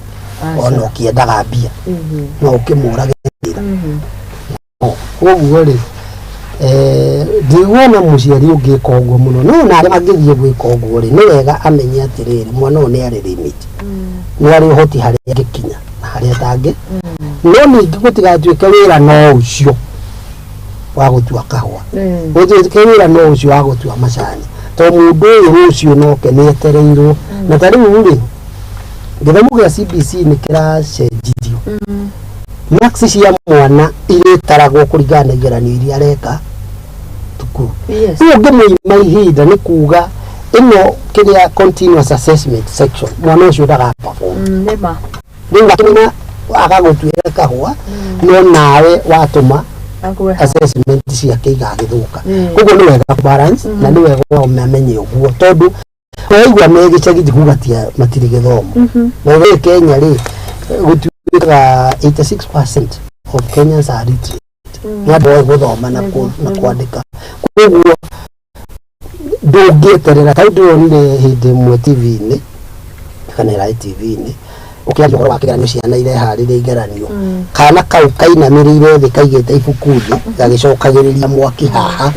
ona ũkĩendaga mbia no ũkĩmũrage wĩra koguo rĩ ndiguona mũciari ũngĩka ũguo mũno no ona arĩa mangĩthiĩ gwĩka ũguo rĩ nĩ wega amenye atĩrĩrĩ mwana ũyũ nĩ arĩ limit nĩ arĩ ũhoti harĩa angĩkinya na harĩa atangĩ no ningĩ gũtigatuĩke wĩra no ũcio wa gũtua kahũa gũtuĩke wĩra no ũcio wa gũtua macani tondũ mũndũ ũyũ rũciũ noke nĩ etereirwo na ta rĩu rĩ gĩthomo gĩa CBC nĩ kĩracenjirio marks cia mwana irĩtaragwo kũringana na igeranio iria areka. Cukuru rĩu ũngĩmũima ihinda, nĩ kuga ĩno kĩrĩa continuous assessment section, mwana ũcio ndaga perform. Nĩ ma. Rĩu akĩmenya agagũtuĩra kahũa, no nawe watũma agwe. Assessment ciake igagĩthũka. Koguo nĩ wega balance, na nĩ wega ũmamenye ũguo, tondũ waigua me gĩcagi ti kuga tia matirĩ gĩthomo. Na ũrĩ Kenya rĩ, gũtuĩkaga 86% of Kenyans are literate, nĩ andũ oĩ gũthoma na kwandĩka. Koguo ndũngĩeterera. Tau ndĩronire hĩndĩ ĩmwe TV-inĩ kana ĩrarĩ TV-inĩ ũkĩaria ũhoro wa kĩgeranio, ciana ireharĩria igeranio, kana kau kainamĩrĩire thĩ kaigĩte ibuku thĩ gagĩcokagĩrĩria mwaki haha.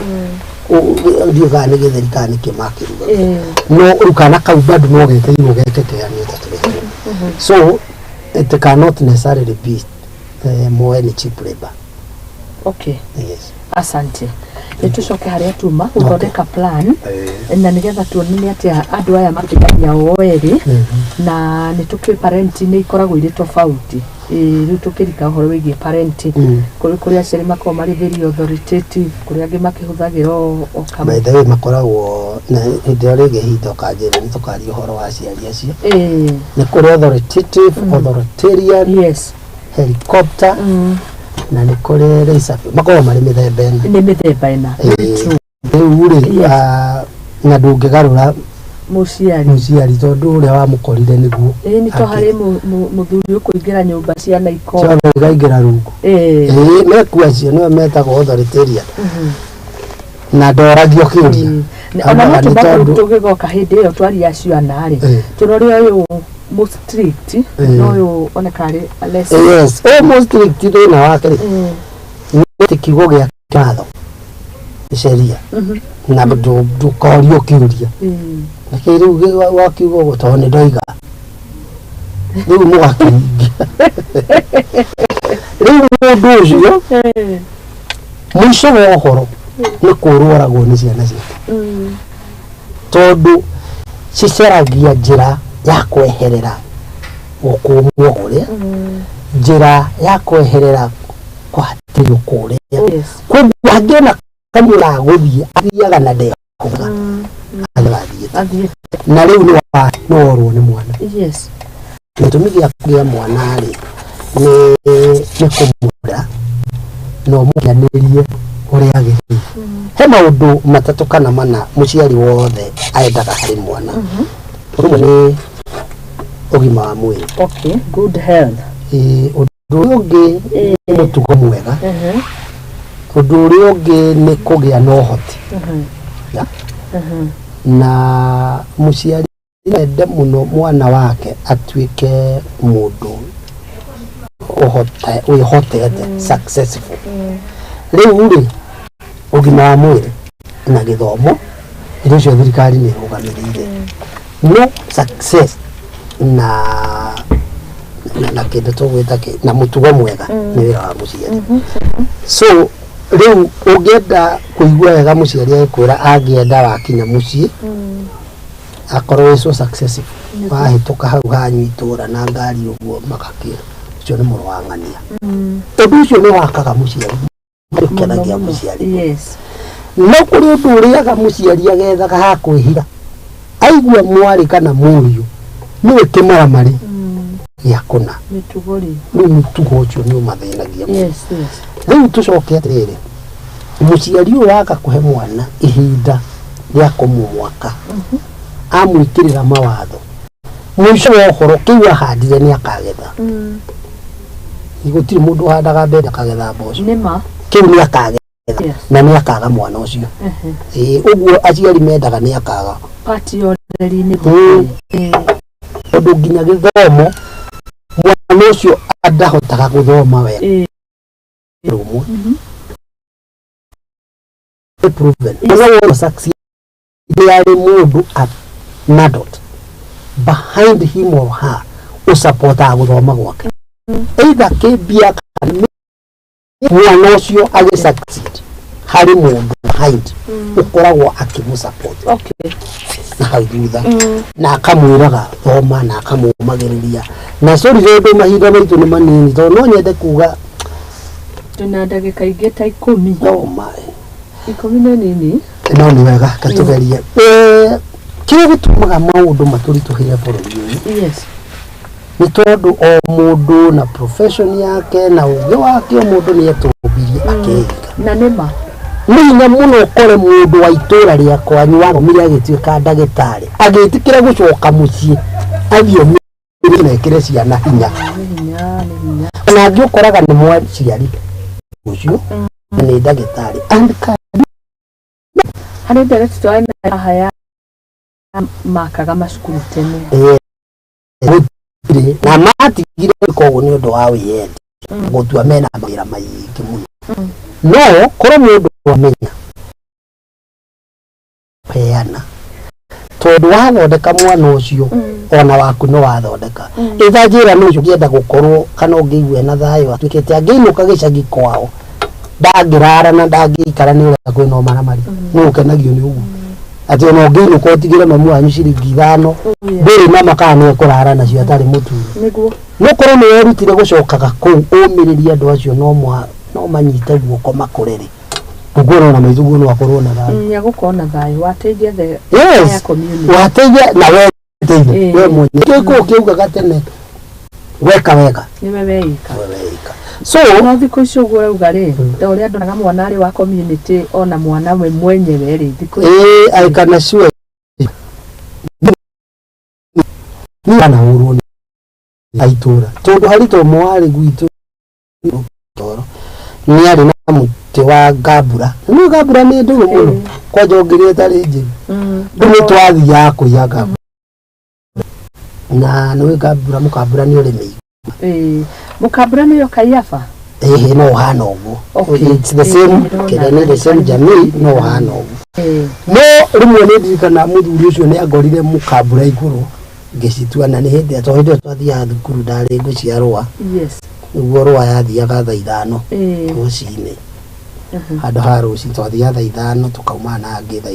Ndiũĩ kana nĩ gĩtheri kana nĩ kĩ makĩruga, no rĩu kana kau bado no getereirwo geke kĩgeranio ta kĩrĩa. So it cannot necessarily be moe nĩ cheap labor. Yes. Asante. Nĩ tũcoke harĩa tuma gũthondeka plan, na nĩgetha tuone nĩ atĩa andũ aya makĩgania o erĩ, na nĩ tũkĩũĩ parenting nĩ ikoragwo irĩ tofauti. Ĩĩ, rĩu tũkĩrika ũhoro wĩgiĩ parenting, kũrĩ aciari makoragwo marĩ very authoritative, kũrĩ angĩ makĩhũthagĩra o kama By the way, makoragwo na hĩndĩ ĩyo rĩngĩ ihinda ũkanjĩra nĩ tũkaria ũhoro wa aciari acio. Nĩ kũrĩ authoritative, authoritarian, helicopter, na nĩ kũrĩ laissez. Makoragwo marĩ mĩthemba ĩna. Nĩ mĩthemba ĩna. Very true. Rĩu rĩ, na ndũngĩgarũra mũciari. Mũciari, tondũ ũrĩa wamũkorire nĩguo. Ĩĩ, nĩ to harĩ mũthuri ũkũingĩra nyũmba ciana iko ciothe ikaingĩra rungu. Ĩĩ, mekuo acio nĩo metagwo authoritarian, na ndoragio kĩũria. Ona no Augaga nĩ tũma tũgĩgoka hĩndĩ ĩyo twaria ciana rĩ, tũrore ũyũ mũ strict na ũyũ oneka arĩ less. Yes, ũyũ mũ strict, thĩna wake rĩ, nĩ atĩ kiugo gĩa watho nĩ sheria, na ndũkorio kĩũria. Nĩkĩ rĩu wakiuga ũguo? Tondũ nĩ ndoiga. Rĩu mũgakĩringia rĩu mũndũ ũcio, mũico wa ũhoro nĩ kũrwaragwo nĩ ciana ciake, tondũ cicaragia njĩra ya kweherera gũkũmwo kũrĩa, njĩra ya kweherera kũhatĩrĩrio kũrĩa. Koguo angĩona kamũra gũthiĩ, athiaga na ndehũga, athiĩte. Athiĩ. Na rĩu nĩ worwo nĩ mwana. Gĩtũmi gĩa kũgĩa mwana rĩ, nĩ kũmũrera na ũmũkinyanĩrie ũrĩa agĩrĩire. He maũndũ matatũ kana mana mũciari wothe endaga harĩ mwana. Ũndũ ũmwe nĩ ũgima wa mwĩrĩ. Okay, good health. Ĩĩ, ũndũ ũrĩa ũngĩ nĩ mũtugo mwega. Ũndũ ũrĩa ũngĩ nĩ kũgĩa na ũhoti. Ya. Na mũciari ende mũno mwana wake atuĩke mũndũ wĩhotete, successful. Rĩu rĩ, ũgima wa mwĩrĩ na gĩthomo, indo icio thirikari nĩ ĩrũgamĩrĩire, no success na kĩndũ tũgwĩta na mũtugo mwega nĩ wĩra wa mũciari. So rĩu ũngĩenda kũigua wega mũciari agĩkwĩra, angĩenda wakinya mũciĩ akorwo wĩ so successful, wahĩtũka hau hanyu itũra na ngari ũguo, magakĩ ũcio nĩ mũrũ wa ng'ania. Ũndũ ũcio nĩ wakaga mũciari, ũkenagia mũciari. No kũrĩ ũndũ ũrĩaga mũciari agethaga ha kwĩhitha, aigua mwarĩ kana mũriũ nĩwe kĩmaramari gĩa kũna. Mĩtugo rĩ. Rĩu mũtugo ũcio nĩ ũmathĩnagia mũno. Rĩu tũcoke atĩrĩrĩ, mũciari ũyũ waga kũhe mwana ihinda rĩa kũmũmwaka, amwĩkĩrĩra mawatho, mũico wa ũhoro kĩu ahandire nĩ akagetha. Gũtirĩ mũndũ ũhandaga mbembe akagetha mboco. Nĩ ma. Kĩu nĩ akagetha, na nĩ akaga mwana ũcio. Ĩĩ, ũguo aciari mendaga nĩ akaga. Pati ya ũreri-inĩ. Tondũ nginya gĩthomo, mwana ũcio ndahotaga gũthoma wega. Rũmwe proven, mwana wothe succeed yarĩ mũndũ, an adult behind him or her ũsupportaga gũthoma gwake, either kĩmbia kana mwana ũcio agĩ succeed, harĩ mũndũ behind ũkoragwo akĩmũ-support na hau thutha, na akamwĩraga thoma, na akamũmagĩrĩria. Na sorry, tondũ mahinda maitũ nĩ manini, tondũ no nyende kuga Twĩna ndagĩka ingĩ ta 10. Oh my. 10 nĩ nini. No nĩ wega katũgerie. Kĩrĩa gĩtũmaga maũndũ matũritũhĩre bũrũri ũyũ nĩ tondũ o mũndũ na profession yake na ũgĩ wake, o mũndũ nĩ etũmbirie akeiga. Na nĩ ma. Nĩ hinya mũno ũkore mũndũ wa itũra rĩa kwanyu wathomire agĩtuĩka ndagĩtarĩ agĩtĩkĩra gũcoka mũciĩ athiĩ na ekĩre ciana hinya. Nĩ hinya, nĩ hinya. Ona angĩ ũkoraga nĩ mwaciari ũcio na nĩ ndagĩtarĩ and Harĩ ndereti twarĩ nayo haha ya makaga macukuru tene. Gũtirĩ na matigire gwĩka ũguo nĩ ũndũ wa wĩyendi, gũtua mena mawĩra maingĩ mũno. No korwo mũndũ amenya heana, tondũ wathondeka mwana ũcio, ona waku nĩ wathondeka. Ĩtha njĩra nĩ ũcio ũngĩenda gũkorwo kana ũngĩigua ena thayũ atuĩkĩte angĩinũka gĩcagi kwao, ndangĩrara na ndangĩikara nĩ ũrĩa kwĩna ũmaramari. Nĩ ũkenagio nĩ ũguo atĩ ona ũngĩinũka ũtigĩre mamu wanyu ciringi 5, ndũrĩ na makana nĩ ekũrara nacio atarĩ mũturo. No korwo nĩ werutire gũcokaga kũu ũmĩrĩrie andũ acio, no manyite guoko makũrere ũguo, ona maitũ no akorwo na thayũ. Nĩ egũkorwo na thayũ wateithia the entire community. Wateithia na we teithia we mwenyewe. Kĩkũ kĩugaga tene, weka wega nĩwe weika. We weika. So no thikũ ici ũguo ũrauga rĩ, ta ũrĩa ndonaga mwana arĩ wa community, ona mwana we mwenyewe rĩ, thikũ ici I can assure you niĩ anahũrwo nĩ aitũra, tondũ harĩ to mwarĩ gwitũ toro nĩ arĩ na mũtĩ wa ngambura. Nĩ ngambura nĩ ndũrũ mũno, kwanja ũngĩrĩa ĩtarĩ njĩru. Rĩu nĩ twathiaga kũiya ngambura, na nĩ ngambura, mũkambura nĩ ũrĩ mĩigua. Ĩĩ, mũkambura nĩyo kaiaba. Ĩhĩ, no ũhana ũguo. It's the same. Ndĩrona. Kĩrĩa nĩ the same jamii, no ũhana ũguo. No rĩmwe nĩ ndirikana mũthuri ũcio nĩ angorire mũkambura igũrũ ngĩcitua, na nĩ hĩndĩ to hĩndĩ ĩyo twathiaga thukuru, ndarĩ ngũciarũa. Nĩguo rũa yathiaga thaa 5 rũcinĩ handũ ha rũcinĩ, twathiaga thaa 5 tũkauma na angĩ thaa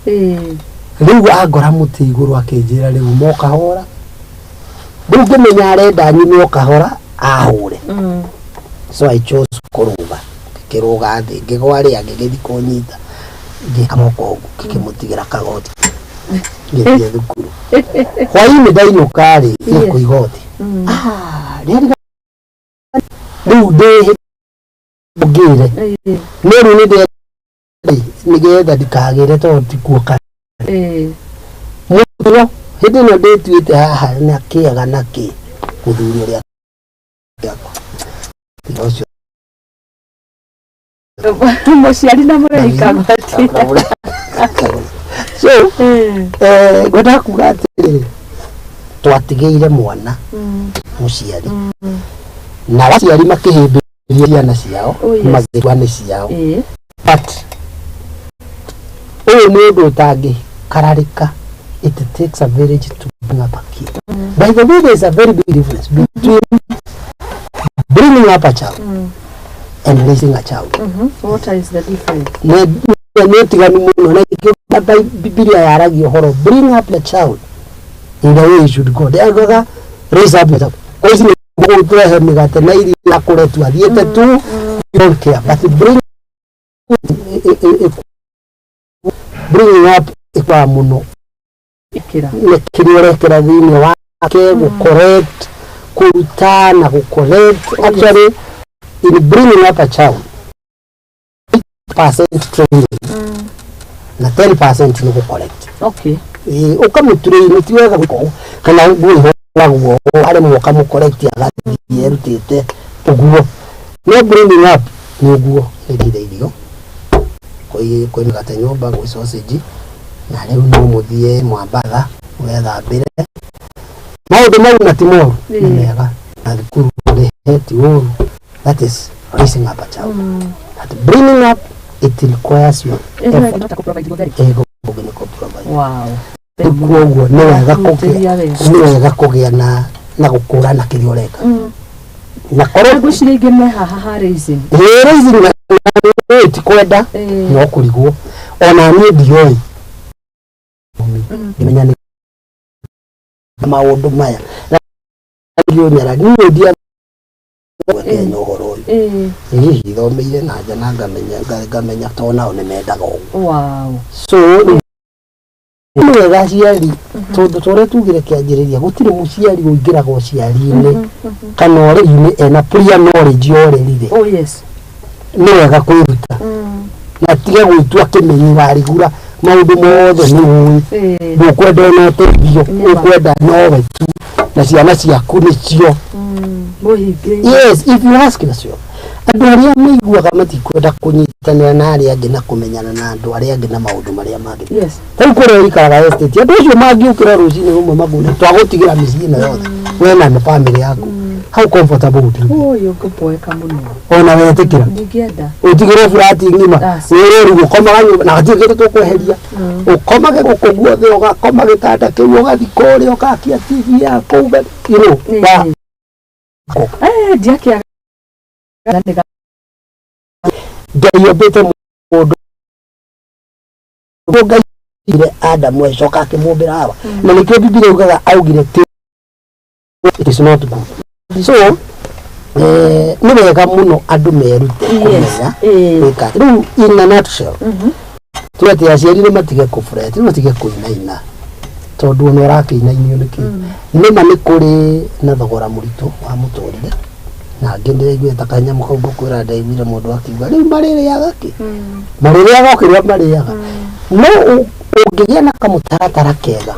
10. Rĩu angora mũtĩ igũrũ akĩnjĩra rĩu mokahora, rĩu ngĩmenya arenda nyume o kahora ahũre. So I chose kũrũga, ngĩkĩrũga thĩ, ngĩgwa rĩa ngĩgĩthiĩ kũnyita, ngĩka moko ũguo, ngĩkĩmũtigĩra kagoti, ngĩthiĩ thukuru. Hwainĩ ndainũka rĩ, nĩ igoti. Ah, rĩarĩ rĩu ndĩ ngĩre no rĩu nĩ ndĩ nĩgetha ndikagĩre, tondũ tikuo mũno hĩndĩ ĩno ndĩtuĩte haha na kĩaga na kĩ mũthuri ũrĩa kĩakwa tiga ũcio. Mũciari na mũrei kagoti. So ngwendaga kuga atĩrĩrĩ, twatigĩire mwana mũciari, na aciari makĩhĩmbĩria ciana ciao. Magĩtua nĩ ciao. But ũyũ nĩ ũndũ ũtangĩkararĩka. It takes a village to bring up a kid. By the way, there is a very big difference between bringing up a child and raising a child. What is the difference? Nĩ ũtiganu mũno, na nĩkĩo Bibilia yaragia ũhoro bring up the child in the way he should go, ndĩaugaga raise up the child. Kwa ici nĩ gũtũrehe mĩgate na irio akũre tu athiĩte tu, you don't care. But bringing up ĩkwaga mũno Ĩkĩra. Nĩ kĩrĩa ũrekĩra thĩinĩ wake, gũ-correct, kũruta na gũ-correct. Actually, in bringing up a child, 8% training na 10% nĩ gũ-correct. Ũkamũtrain ti wega gwĩka ũũ, kana nguo ihũragwo aremwo ũkamũ-correct agathiĩ erutĩte ũguo. No bringing up nĩ ũguo, nĩ irio, kwĩ mĩgate nyũmba, gwĩ sausage, na rĩu no mũthiĩ Mwambatha wethambĩre. Maũndũ mau na ti moru, nĩ mega, na thukuru ũrĩhe ti ũru. That is raising up a child. But bringing up, it requires your effort. Ĩgo nĩ kũ-provide. Rĩu koguo nĩ wega kũgĩa Hutĩria wega. Nĩ wega kũgĩa na gũkũrana kĩrĩa ũreka na korwo Ngwĩciria ingĩ me haha ha raising. Ĩĩ, raising na ti kwenda no kũrigwo, ona niĩ ndioĩ, ngĩmenya nĩ maũndũ maya na ndiũnyara niĩ ndia. Kenya ũhoro ũyũ. Hihi thomeire na nja na ngamenya ngamenya tondũ nao nĩ mendaga ũguo. So rĩu nĩ wega aciari, tondũ ta ũrĩa tugire kĩanjĩrĩria, gũtirĩ mũciari ũingĩraga ũciari-inĩ kana ũreri-inĩ ena prior knowledge ya ũreri rĩ. Nĩ wega kwĩruta na tige gwĩtua kĩmenyi warigura maũndũ mothe nĩ ũĩ. Ndũkwenda ona ũteithio. Nĩ ma. Ũkwenda nowe tu na ciana ciaku nĩcio. Mũhingĩire. Yes, if you ask yourself, andũ arĩa maiguaga matikwenda kũnyitanĩra na arĩa angĩ na kũmenyana na andũ arĩa angĩ na maũndũ marĩa mangĩ, rĩu kũrĩa ũikaraga estate, andũ acio mangĩũkĩra rũcinĩ rũmwe makwĩre twagũtigĩra mĩciĩ ĩno yothe we na family yaku, how comfortable would you be? Ũyũ ngũboeka mũno. Ona wetĩkĩra? Ndingĩenda. Ũtigĩrwo burati ng'ima. Aca. Wĩrwo rĩu ũkomaga nyũmba na hatirĩ kĩndũ tũkweheria, ũkomage gũkũ guothe, ũgakoma gĩtanda kĩu, ũgathiĩ kũrĩa ũgakia TV yaku wa Eh, ndiakĩaga nĩ Ngai ombĩte mũndũ, Ngai ire Adamu agĩcoka akĩmũmbĩra Hawa, na nĩkĩo Bibilia yugaga augire ti it is not good. So nĩ wega mũno andũ merute kũmenya gwĩka atĩ. Rĩu in a nutshell, tuge atĩ aciari nĩ matige kũfret, nĩ matige kũinaina, tondũ ona ũrakĩinainio nĩkĩ? Nĩma nĩ kũrĩ na thogora mũritũ wa mũtũrĩre, na angĩ ndĩraiguire ta kanyamũ kau ngũkwĩra, ndaiguire mũndũ akiuga rĩu marĩrĩaga kĩ, marĩrĩaga o kĩrĩa marĩaga, no ũngĩgĩa na kamũtaratara kega,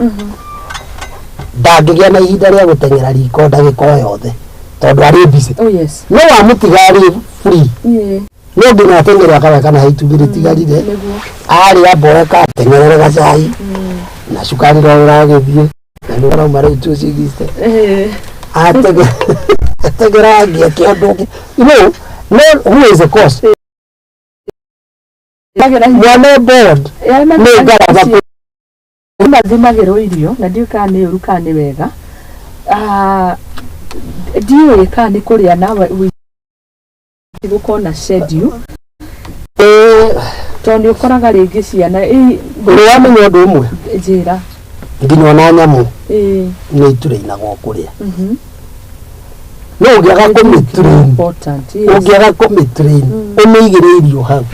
ndangĩgĩa na ihinda rĩa gũteng'era riko ndagĩka o yothe tondũ arĩ busy. No wamũtiga arĩ free, no nginya ateng'ere akarora kana he itumbĩ rĩtigarire. Arĩa mboeka ateng'erere gacai na cukari no ũragĩthiĩ na nĩ ũrauma rĩu 260. Ateng'era angie ũndũ ũngĩ, no who is the cause? Magĩra hinya. Mwana bored nĩ ngarama. Mathimagĩrwo irio na ndiũĩ kana nĩ ũru kana nĩ wega. Ah, ndiũĩ kana nĩ kũrĩa nawe gũkorwo na schedule, tondũ nĩ ũkoraga rĩngĩ ciana Ũrĩ wamenya ũndũ ũmwe? Njĩra. Nginya ona nyamũ nĩ iturainagwo kũrĩa, no ũngĩaga kũmĩtrain, Important, yes. ũngĩaga kũmĩtrain ũmĩigĩre irio hau.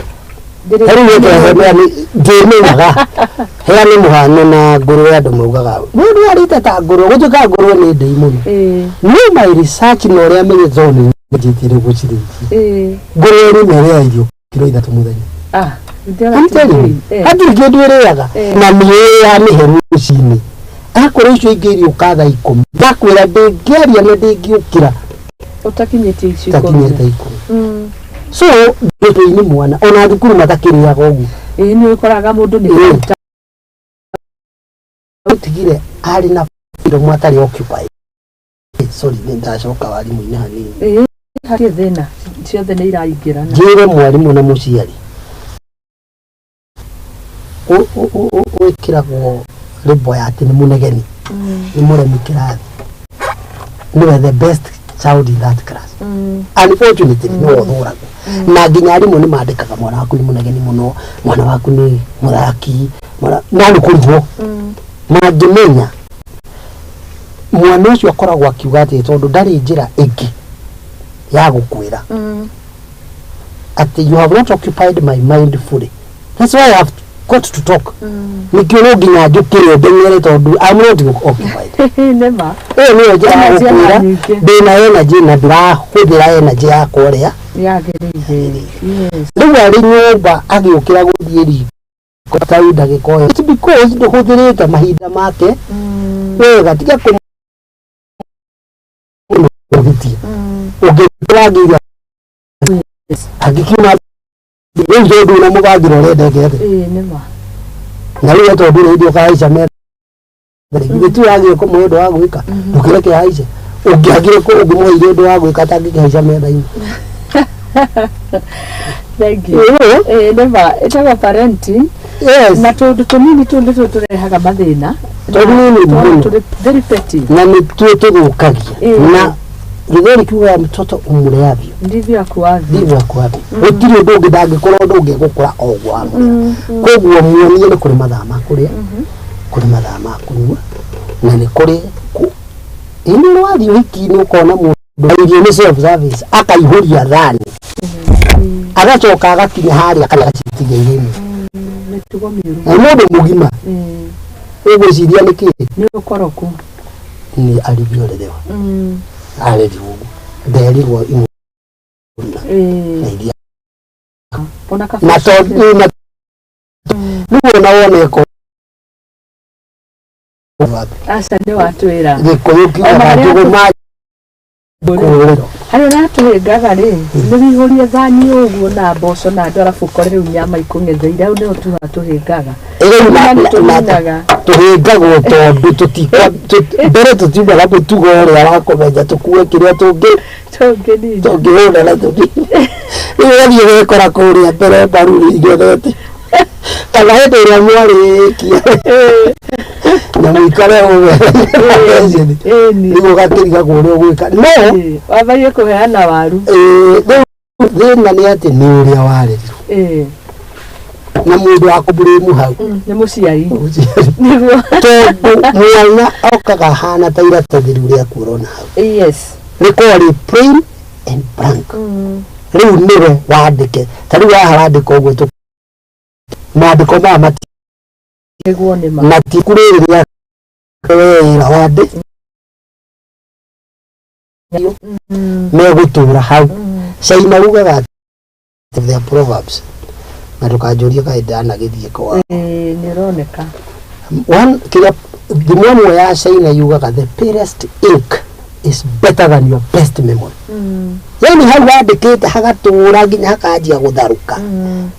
Tarĩu reke ndĩmenyaga heane mũhano na ngũrwe. Andũ maugaga mũndũ arĩte ta ngũrwe, gũtuĩka ngũrwe nĩ ndĩi mũno. No my research na ũrĩa menyete, tondũ nĩ nyanjĩtie rĩu gũcirĩithia, ngũrwe rĩmwe ĩrĩaga irio kiro 3 mũthenya. Ah, I'm telling you, hatirĩ kĩndũ ĩrĩaga na nĩ yamĩhe rũcinĩ, akorwo icio ingĩ iriũka thaa 10, ndakwĩra ndĩngĩaria na ndĩngĩũkĩra ũtakinyĩtie icio takinyĩte 10. So ndũtũini mwana ona thukuru matakĩrĩaga ũguo. Ĩĩ, nĩ ũkoraga mũndũ nĩ Ũtigire arĩ na freedom atarĩ occupied. Sorry, nĩ ndacoka warimũ-inĩ hanini. Ĩĩ, hatirĩ thĩna, ciothe nĩ iraingĩrana. Njĩre mwarimũ na mũciari wĩkĩragwo rĩmbo ya atĩ nĩ mũnegeni, nĩ mũremi kĩrathi, nĩwe the best child in that class. Unfortunately nĩwe ũthũragwo, na nginya arimũ nĩ mandĩkaga mwana waku nĩ mũnegeni mũno, mwana waku nĩ mũthaki, no nĩ kũrigwo mangĩmenya mwana ũcio akoragwo akiuga atĩ tondũ ndarĩ njĩra ĩngĩ ya gũkwĩra atĩ you have not occupied my mind fully, that's why I have got to talk. Nĩkĩo no nginya njũkĩre ndeng'ere tondũ I'm not occupied. Nĩma. Ĩyo nĩyo njĩra ya Energy gũkwĩra nyingĩ. ndĩna energy na ndĩrahũthĩra energy yakwa ũrĩa yagĩrĩire, yes. Rĩu arĩ nyũmba agĩũkĩra gũthiĩ riko ta ndagĩka ĩyo, it's because ndũhũthĩrĩte mahinda make wega. Tiga kũmũhĩtia ũngĩrangĩire angĩkiuma rĩu tondũ na mũbangĩra ũrenda eke atĩa? Ĩĩ, nĩma. Na rĩu we tondũ rĩngĩ ũkahaica metha, githĩ ti wagire kũmũhe ũndũ wa gwĩka? Ndũkĩreke ahaice. Ũngĩagire ũngĩmũheire ũndũ wa gwĩka atangĩkĩhaica metha-inĩ. Thank you. Ĩĩ. Ĩĩ, nĩma, ĩtagwo parenting. Na tũndũ tũnini tũu nĩtuo tũrehaga mathĩna. Tũnini Twana mũno. tũrĩ very petty. Na nĩtuo tũthũkagia. Na gĩthweri kiugaga mtoto umleavyo ndivyo akuavyo. Ndivyo akuavyo. Gũtirĩ ũndũ ũngĩ, ndangĩkũra ũndũ ũngĩ, egũkũra o ũguo wamũrĩa. Koguo muonie nĩ kũrĩ mathaa ma kũrĩa, kũrĩ mathaa ma kũnyua, na nĩ kũrĩ ĩ nĩ ũrĩ wathiĩ ũhiki-inĩ ũkona mũndũ Irio nĩ self service, akaihũria thani, agacoka agakinya harĩa kana agacitiga irĩmi. Mĩtugo mĩũru. Na mũndũ mũgima ũgwĩciria nĩ kĩ? Nĩ ũkoroku. Nĩ alivyolerewa, arerirwo ũguo, nderirwo imwe na iria Ona kaba na tondũ na rĩu ona wona eko Aca, nĩ watwĩra. Gĩkũyũ Ona kiugaga harĩa njũgũ ma kũrĩro. Harĩa ũratũhĩngaga rĩ, nĩ wĩihũrie thani ũguo na mboco na andũ, arabu ũkore rĩu nyama ikũng'etheire, hau nĩho tu hatũhĩngaga. Rĩu Nĩ tũninaga. Tũhĩngagwo tondũ mbere tũtiumaga mũtugo ũrĩa wa kũmenya tũkue kĩrĩa tũngĩ Tũngĩnina. Tũngĩhũna na tũngĩ rĩu ũgathiĩ ũgekora kũrĩa mbere mbaru igethete, kana hĩndĩ ĩrĩa mwarĩkia na mũikare ũguo, rĩu ũgakĩrigagwo ũrĩa ũgwĩka, no Wambagie kũheana waru. Rĩu thĩna nĩ atĩ nĩ ũrĩa warerirwo na mũndũ wa kũmũrĩmu hau Nĩ mũciari. Mũciari. Nĩguo. Tondũ mwana okaga hana ta iratathi rĩu rĩaku ũrona hau, rĩkorwo rĩ plain and blank. Rĩu nĩwe wandĩke, ta rĩu haha wandĩka ũguo tũ maandĩko maya mati Nĩguo, nĩ ma. Matiku rĩrĩ rĩa wĩra wandĩ megũtũra hau. Caina ugaga atĩ their proverbs, na ndũkanjũrie kaĩ ndanagĩthiĩ kwa Ĩĩ, nĩ ũroneka. One kĩrĩa thimo ĩmwe ya China yugaga, "The palest ink is better than your best memory." Yani hau wandĩkĩte hagatũra nginya hakanjia gũtharũka,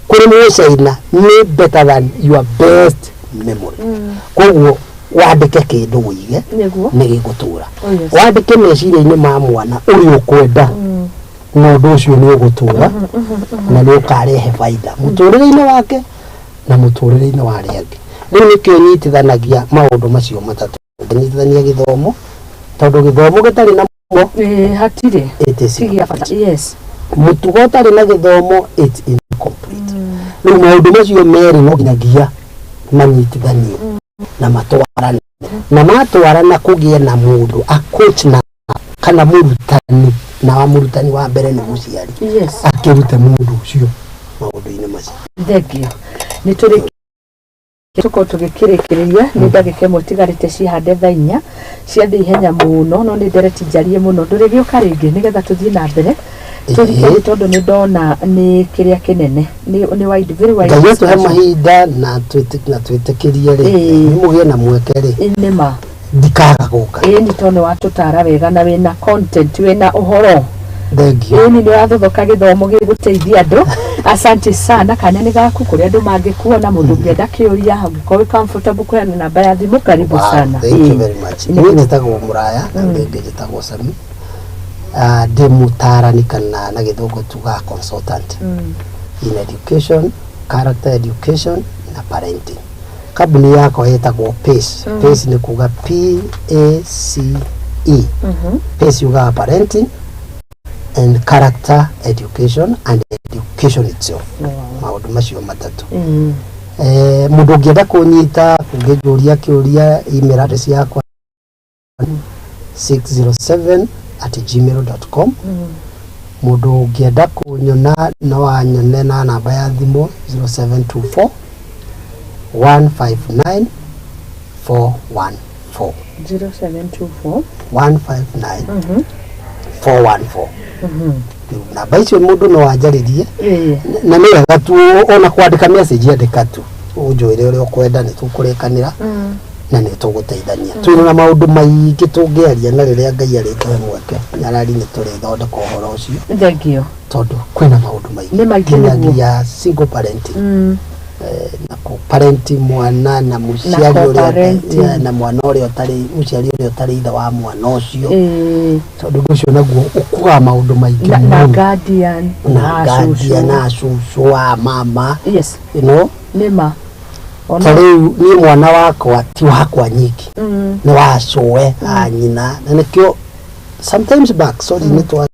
kũrĩ mũcaina nĩ better than your best memory. Koguo wandĩke kĩndũ ũige, nĩ gĩgũtũra. Oh, yes. Wandĩke meciria-inĩ ma mwana ũrĩa ũkwenda, na ũndũ ũcio nĩ ũgũtũra na nĩ ũkarehe baida mũtũrĩre-inĩ wake na mũtũrĩre-inĩ wa arĩa angĩ. Rĩu nĩkĩo nyitithanagia maũndũ macio matatũ, nyitithania gĩthomo, tondũ gĩthomo gĩtarĩ na mũtugo Ĩĩ, hatirĩ. it is Ti gĩa bata. Yes. Mũtugo ũtarĩ na gĩthomo, it's incomplete. Rĩu maũndũ macio merĩ no nginyagia manyitithanio na matwarane, na matwarana kũgĩe na mũndũ a coach na kana mũrutani, na wa mũrutani wa mbere nĩ mũciari, akĩrute mũndũ ũcio maũndũ-inĩ macio. Thengio. Nĩ tũrĩ tũkorwo tũgĩkĩrĩkĩrĩria, nĩ ndagĩka 1 tigarĩte cihande thaa 4, ciathiĩ ihenya mũno, no nĩ ndereti njarie mũno. Ndũrĩgĩũka rĩngĩ nĩgetha tũthiĩ na mbere tũrike, tondũ nĩ ndona nĩ kĩrĩa kĩnene, nĩ wide, very wide Ngai atũhe discussion. mahinda na twĩtĩkĩrie rĩ, nĩ mũgĩe na mweke rĩ, Nĩ ma. Ndikaga gũka. Ĩĩ, nĩ tondũ nĩ watũtara wega na wĩna content, wĩna ũhoro. Thengio. Ĩĩ, nĩ ũrathothoka gĩthomo gĩgũteithia andũ. Asante sana. Kanya nĩ gaku kũrĩa andũ mangĩkuona, mũndũ ũngĩenda kĩũria, ũngĩkorwo wĩ comfortable kũheana namba ya thimũ, karibu sana. Thank you Ĩĩ. very much. Niĩ njĩtagwo Mũraya na rĩngĩ njĩtagwo Sami. Ndĩ mũtaarani, kana na gĩthũngũ tugaga consultant in education, character education na parenting. Kambuni yakwa ĩtagwo PACE. PACE nĩ kuga PACE. PACE yugaga parenting and character education and education itself. Maũndũ macio matatũ. Mũndũ ũngĩenda kũnyita, ũngĩnjũria kĩũria, email address yakwa 607@gmail.com. Mũndũ ũngĩenda kũnyona no anyone na namba ya thimũ 0724 159 414. 0724 159 414. Rĩu namba icio mũndũ no anjarĩrie, na nĩ wega tu ona kwandĩka message, andĩka tu ũnjwĩre ũrĩa ũkwenda, nĩ tũkũrĩkanĩra na nĩ tũgũteithania. Twĩna na maũndũ maingĩ tũngĩaria, na rĩrĩa Ngai arĩtũhe mweke nyarari nĩ tũrĩthondeka ũhoro ũcio, Thengio. Tondũ kwĩna maũndũ maingĩ, Nĩ maingĩ, nĩguo. nginyagia single parenting, na kũ parent mwana na mũciari ũrĩa co-parenting. Yeah, na mwana ũrĩa ũtarĩ mũciari, ũrĩa ũtarĩ ithe wa mwana ũcio, tondũ ũndũ ũcio naguo ũkuaga maũndũ maingĩ na mũno. Guardian. Na guardian cũcũ. Na cũcũ wa mama, Nĩ ma. Ta rĩu niĩ mwana wakwa ti wakwa nyiki, nĩ wa cũwe a nyina, na nĩkĩo sometimes back, sorry, nĩ twa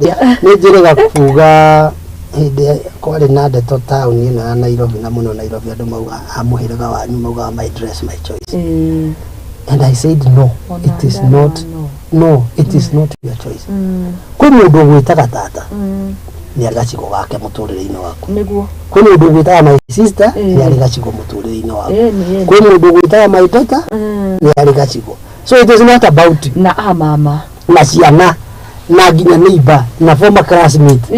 nĩ njĩrĩga kuga hĩndĩ kwarĩ na ndeto taũni ĩno ya Nairobi, na mũno Nairobi, andũ mauga a mũhĩrĩga wanyu maugaga, "My dress, my choice," and I said, "No, it is not." No. No, it is not your choice. Kwĩ mũndũ ũgwĩtaga tata, nĩ arĩ gacigo gake mũtũrĩre-inĩ waku. Kwĩ mũndũ ũgwĩtaga my sister, nĩ arĩ gacigo mũtũrĩre-inĩ waku. Ĩni ĩni. Kwĩ mũndũ ũgwĩtaga my daughter, nĩ arĩ gacigo. So it is not about you. Na a mama. Na ciana na nginya neighbor na former classmate.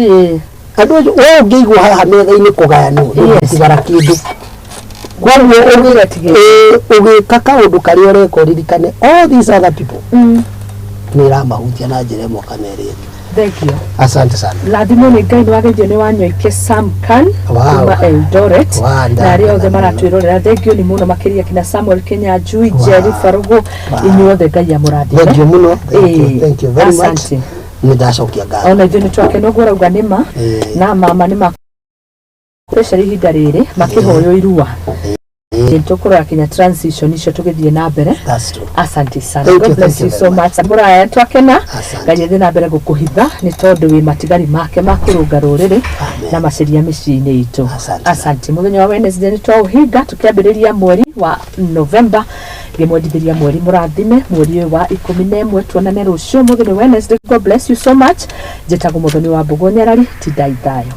Andũ acio we ũngĩigwo haha metha-inĩ kũgayanwo, ndũngĩtigara kĩndũ. Koguo Ũgĩtigĩra. Ũgĩka kaũndũ karĩa ũreka, ũririkane all these other people nĩ ĩramahutia na njĩra ĩmwe kana ĩrĩa ĩngĩ. Thank you. Asante sana. Rathimwo nĩ Ngai. Nĩ wageithio nĩ Wanyoike Sam Kan kuma Eldoret na arĩa othe Ndakena mũno. Maratwĩrorera, thengio nĩ mũno makĩria kina Samuel Kenyanjui, Jerry Farugu, inyuothe Ngai amũrathime. Thank you mũno, thank you. Thank you very much. Asante. Nĩ ndacokia ngatho. Ona ithuĩ nĩ twakena ũguo ũrauga nĩ ma. Na mama nĩ ma, especially ihinda rĩrĩ makĩhoywo irua, tũkũrora kinya transition icio tũgĩthiĩ na mbere. That's true. Asante sana. Thank God you, bless thank you you so very much. Mũraya, twakena. Asante. Ngai athiĩ na mbere gũkũhitha nĩ tondũ wĩ matigari make ma kũrũnga rũrĩrĩ Amen. na maceria mĩciĩ-inĩ itũ. Asante. Asante. Mũthenya wa Wednesday nĩ twaũhinga tũkĩambĩrĩria mweri wa November, ngĩmwendithĩria mweri mũrathime, mweri ũyũ wa 11. Tuonane rũciũ. Mũthenya wa Wednesday. God bless you so much. Njĩtagwo Mũthoni wa Mbũgũ Nyarari. Tindai thayũ.